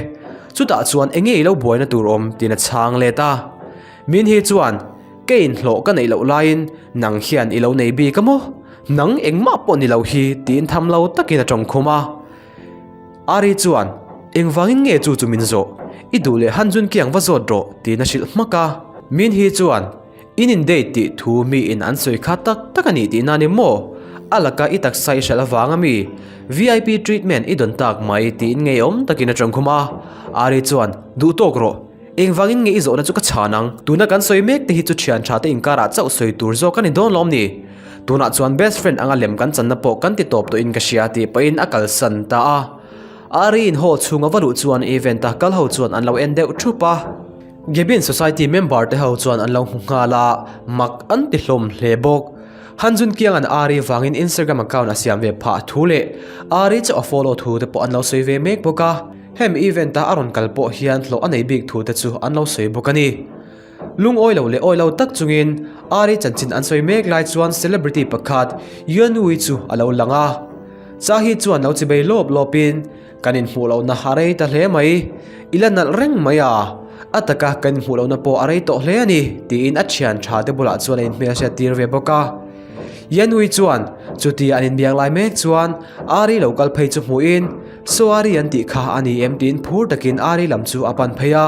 Chutah chuan enge i lo buaina tur awm tiin a chhang let a. Min hi chuan, Ka inhlawh ka neih loh laiin nang hian i lo nei bik a maw? Nang engmah pawh ni lo hi tiin tham lo takin a tawngkhum a. Ari chuan, Engvangin nge chu chu min zawh? I duh leh Han Jun Kiang va zawt rawh, tiin a hrilh hmak a. Min Hee chuan, In in date tih thu miin an sawi kha tak tak a nih tihna a ni maw? A laka i taksa i hralh avang a mi? VIP treatment i dawn tak mai tiin ngeiawm takin a tawngkhum a. Ari chuan, Duh tawk rawh. Engvangin nge i zawhna chu ka chhan ang? Tuna kan sawi mek te hi chu thian tha te inkarah chauh sawi tur zawk a ni dawn lawm ni? Tunah chuan best friend anga lem kan channa pawh kan ti tawp tawhin ka hria tih pahin a kalsan ta a. Ari in hall chhunga va luh chuan event a kal ho chuan an lo en deuh thup a. Gebin Society member te ho chuan an lo hmu nghal a, mak an ti hlawm hle bawk. Han Jun Kiang-a'n Ari vangin Instagram account a siam ve phah thu leh Ari chu a follow thu te pawh an lo sawi ve mek bawk a. Hemi event a a rawn kal pawh hian hlawh a nei bik thu te chu an lo sawi bawk a ni. Lungawi lo leh awi lo tak chungin Ari chanchin an sawi mek lai chuan celebrity pakhat Yuan Wui chu a lo lang a. Chahi chuan lo chibei lawp lawpin Kan inhmuh lohna a rei ta hle mai, i la nalh reng mai a, a taka kan inhmuh lohna pawh a rei tawh hle a ni, tiin a thian tha te bulah chuan a inhmelhriat tir ve bawk a. Yanui chuan chutia an inbiak lai mek chuan Ari lo kal phei chu hmuhin, Saw Ari an tih kha a ni em tiin phur takin Ari lam chu a pan phei a.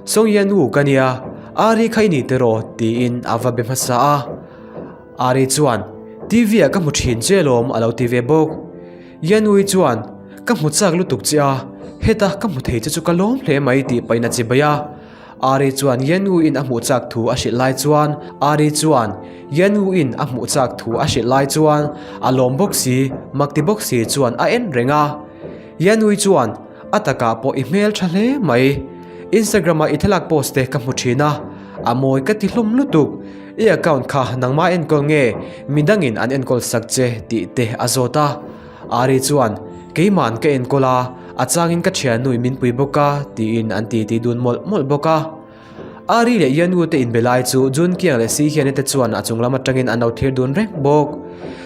Song Yanu ka nia, Ari kha i ni tiraw? tiin a va be hmasa a. Ari chuan, TV ah ka hmu thin che alawm a lo ti ve bawk. Yanui chuan, Ka hmu chak lutuk che a, heta ka hmu thei che chu ka lawm hle mai tih pahin a chi bai a. Ari chuan Yanuiin a hmuh chak thu a hrilh lai chuan Ari chuan Yanuiin a hmuh chak thu a hrilh lai chuan a lawm bawk si, mak ti bawk si chuan a en reng a. Yanui chuan, A takah pawh i hmel tha hle mai. Instagram ah i thlalak post te ka hmu thin a, a mawi ka ti hlawm lutuk. I account kha nangmah enkawl nge midangin an enkawl sak che tih te a zawt a. Ari chuan, Keima'n ka enkawl a, a changin ka thiannui min pui bawk a tiin an titi dun mawlh mawlh bawk a. Ari leh Yanu te inbe lai chu Jun Kiang leh Si Hiani te chuan a chung lam atangin an lo thlir dun reng bawk.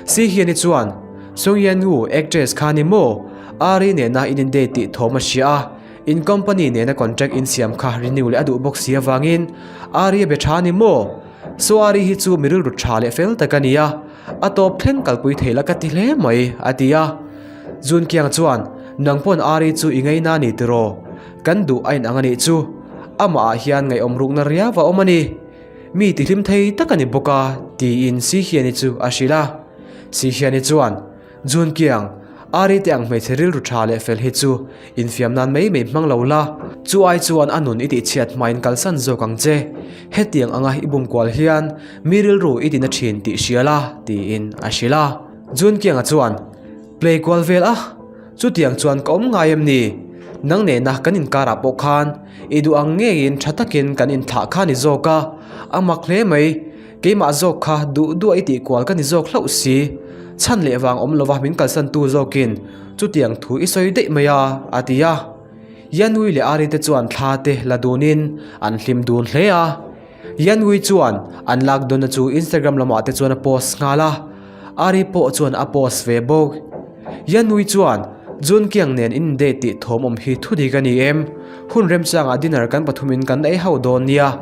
Si Hiani chuan, Song Yanu, actress kha ni maw? Ari nena in in date tih thawm a hria a, in company nena contract in siam kha renew leh a duh bawk si avangin Ari a be tha ni maw? So Ari hi chu mi rilru tha leh fel tak a ni a, a tawp thleng kalpui thei la ka ti hle mai, a ti a. Jun Kiang chuan, Nang pawn Ari chu i ngaina ni tiraw? Kan duh a inang a nih chu. Amah ah hian ngaihawm rukna riau a awm a ni. Mi tihlim thei tak a ni bawk a, tiin Sihiani chu a hrilh a. Sihiani chuan, Junkiang, Ari te ang hmeichhe rilru tha leh fel hi chu infiam nan mai mai hmang lo la, chu ai chuan a nun i tihchhiat hmain kalsan zawk ang che. Hetiang anga i bum kual hian mi rilru i tina thin tih hria la, tiin a hrilh a. Junkianga chuan, Play kual vel a. Chutiang chuan ka awm ngai em ni? Nang nena kan inkarah pawh khan i duh ang ngeiin tha takin kan inthlah kha ni zawk a, a mak hle mai. Keimah zawk kha duh duah i tih kual ka ni zawk hlauh si. Chhan leh vang awm lova min kalsantu zawkin chutiang thu i sawi daih mai a, a ti a. Yanui leh Ari te chuan thla te la dunin an hlim dun hle a. Yanui chuan an lak dawnna chu Instagram lamah te chuan a post nghal a. Ari pawh chuan a post ve bawk. Yanui chuan, Jun Kiang nen in date tih thawm awm hi thu dik a ni em? Hun remchangah dinner kan pathumin kan ei ho dawn nia.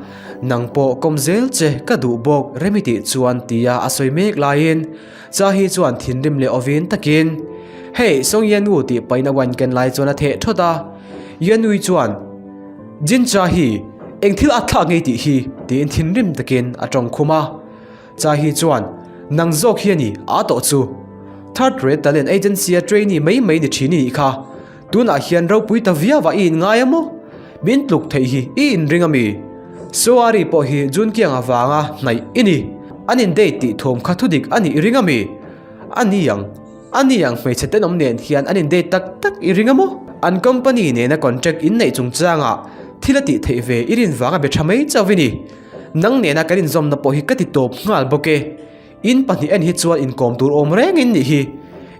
Nang pawh kawm zel che ka duh bawk Remi tih chuan tia a sawi mek laiin Cha hi chuan thinrim leh awvin takin, Hey, Song Yanu tih pahin a wine ken lai chuan a theh thawt a. Yanui chuan, Jin Cha hi, eng thil a thlak ngei tih hi tiin thinrim takin a tawngkhum a. Cha hi chuan, Nang zawk hi a ni, a tawh chu. Third Rate Talent Agency-a trainee mai mai ni thin i nih kha. Tunah hian ropui ta viau ah i inngai a maw? Min tluk theih hi i inring a mi? Soari pawh hi Jun Kiang avanga hnaih i ni. An in date tih thawm kha thudik a nih i ring a mi? A ni ang. A ni ang hmeichhe tenawm nen hian an in date tak tak i ring a maw? An company nena contract inneih chungchangah thil a tih theih ve i rin vanga be tha mai chauh i ni. Nang nena kan inzawmna pawh hi ka ti tawp nghal bawk e. In pahnih en hi chuan inkawm tur awm reng in nih hi.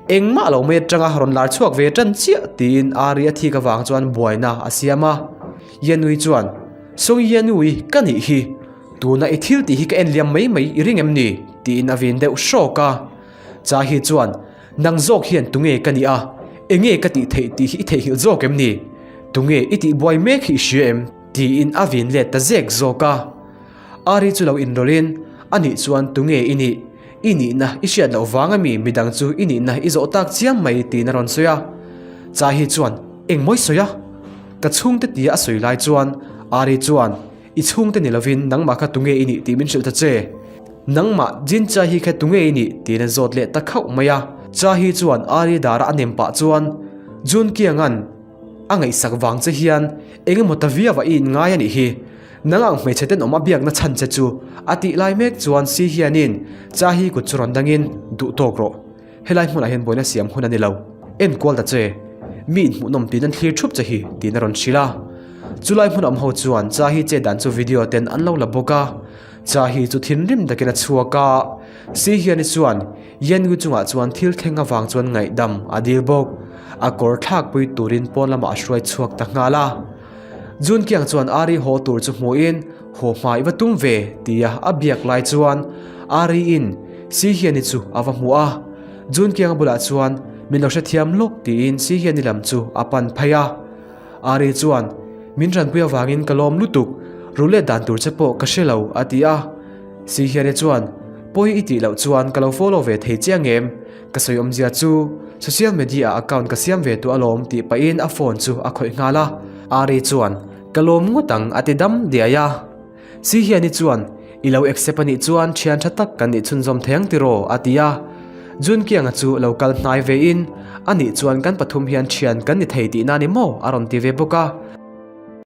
Engmah lo mai atanga rawn lar chhuak ve tan chiah tiin Ari a thik avang chuan buaina a siam a. Yanui chuan, Song Yanui ka nih hi. Tuna i thil tih hi ka en liam mai mai i ring em ni? tiin a vin deuh hrawk a. Cha hi chuan, Nang zawk hian tunge ka nih a? Enge ka tih theih tih hi i theihnghilh zawk em ni? Tunge i tihbuai mek hi i hria em? Tiin a vin let ta zek zawk a. Ari chu lo inrawlhin, A nih chuan tunge i nih? I nihna i hriat loh vang ami midang chu i nihna i zawh tak chiam mai tiin a rawn sawi a. Chai hi chuan, Eng mawi sawi a? Ka chhungte tia a sawi lai chuan Ari chuan, I chhungte ni lovin nangmah kha tunge i nih tih min hrilh ta che. Nangmah Jin Chai hi kha tunge i nih? tiin a zawt leh ta khauh mai a. Chai hi chuan Ari dara a nem pah chuan, Jun Kianga'n a ngaihsak vang che hian eng emaw ta viau a i inngai a nih hi. Nang ang hmeichhe tenawm a biakna chhan che chu a tih lai mek chuan Si hianin Chai hi kut chu rawn dangin duh tawk rawh. Helai hmunah hian buaina siam hun a ni lo. Enkual ta che. Mi inhmuhnawm tiin an thlir thup che hi, tiin a rawn hrilh a. Chulai hmun awm ho chuan Cha hi che dan chu video ten an lo la bawk a. Cha hi chu thinrim takin a chhuak a. Si hiani chuan Yengu chungah chuan thil thleng avang chuan ngaihdam a dil bawk. A kawr thlakpui turin pawn lamah a hruai chhuak ta nghal a. Jun Kiang chuan Ari haw tur chu hmuhin, Haw hma i va tum ve, tia a biak lai chuan Ari-in Si Hiani chu a va hmu a. Jun Kianga bulah chuan, Min lo hrethiam lawk, tiin Si Hiani lam chu a pan phei a. Ari chuan, Min ranpui avangin ka lawm lutuk, rulet dan tur che pawh ka hre lo, a ti a. Si Hiani chuan, Pawi i tih loh chuan ka lo follow ve thei chiang em? Ka sawi awmzia chu social media ah account ka siam ve tawh alawm tih pahin a phone chu a khawih nghal a. Ari chuan, Ka lawm ngawt ang a ti dam diai a. Si hiani chuan, I lo accept a nih chuan thian tha tak kan nih chhunzawm thei ang tiraw a ti a. Junkianga chu lo kal hnai vein, A nih chuan kan pathum hian thian kan ni thei tihna ni maw a rawn ti ve bawk a.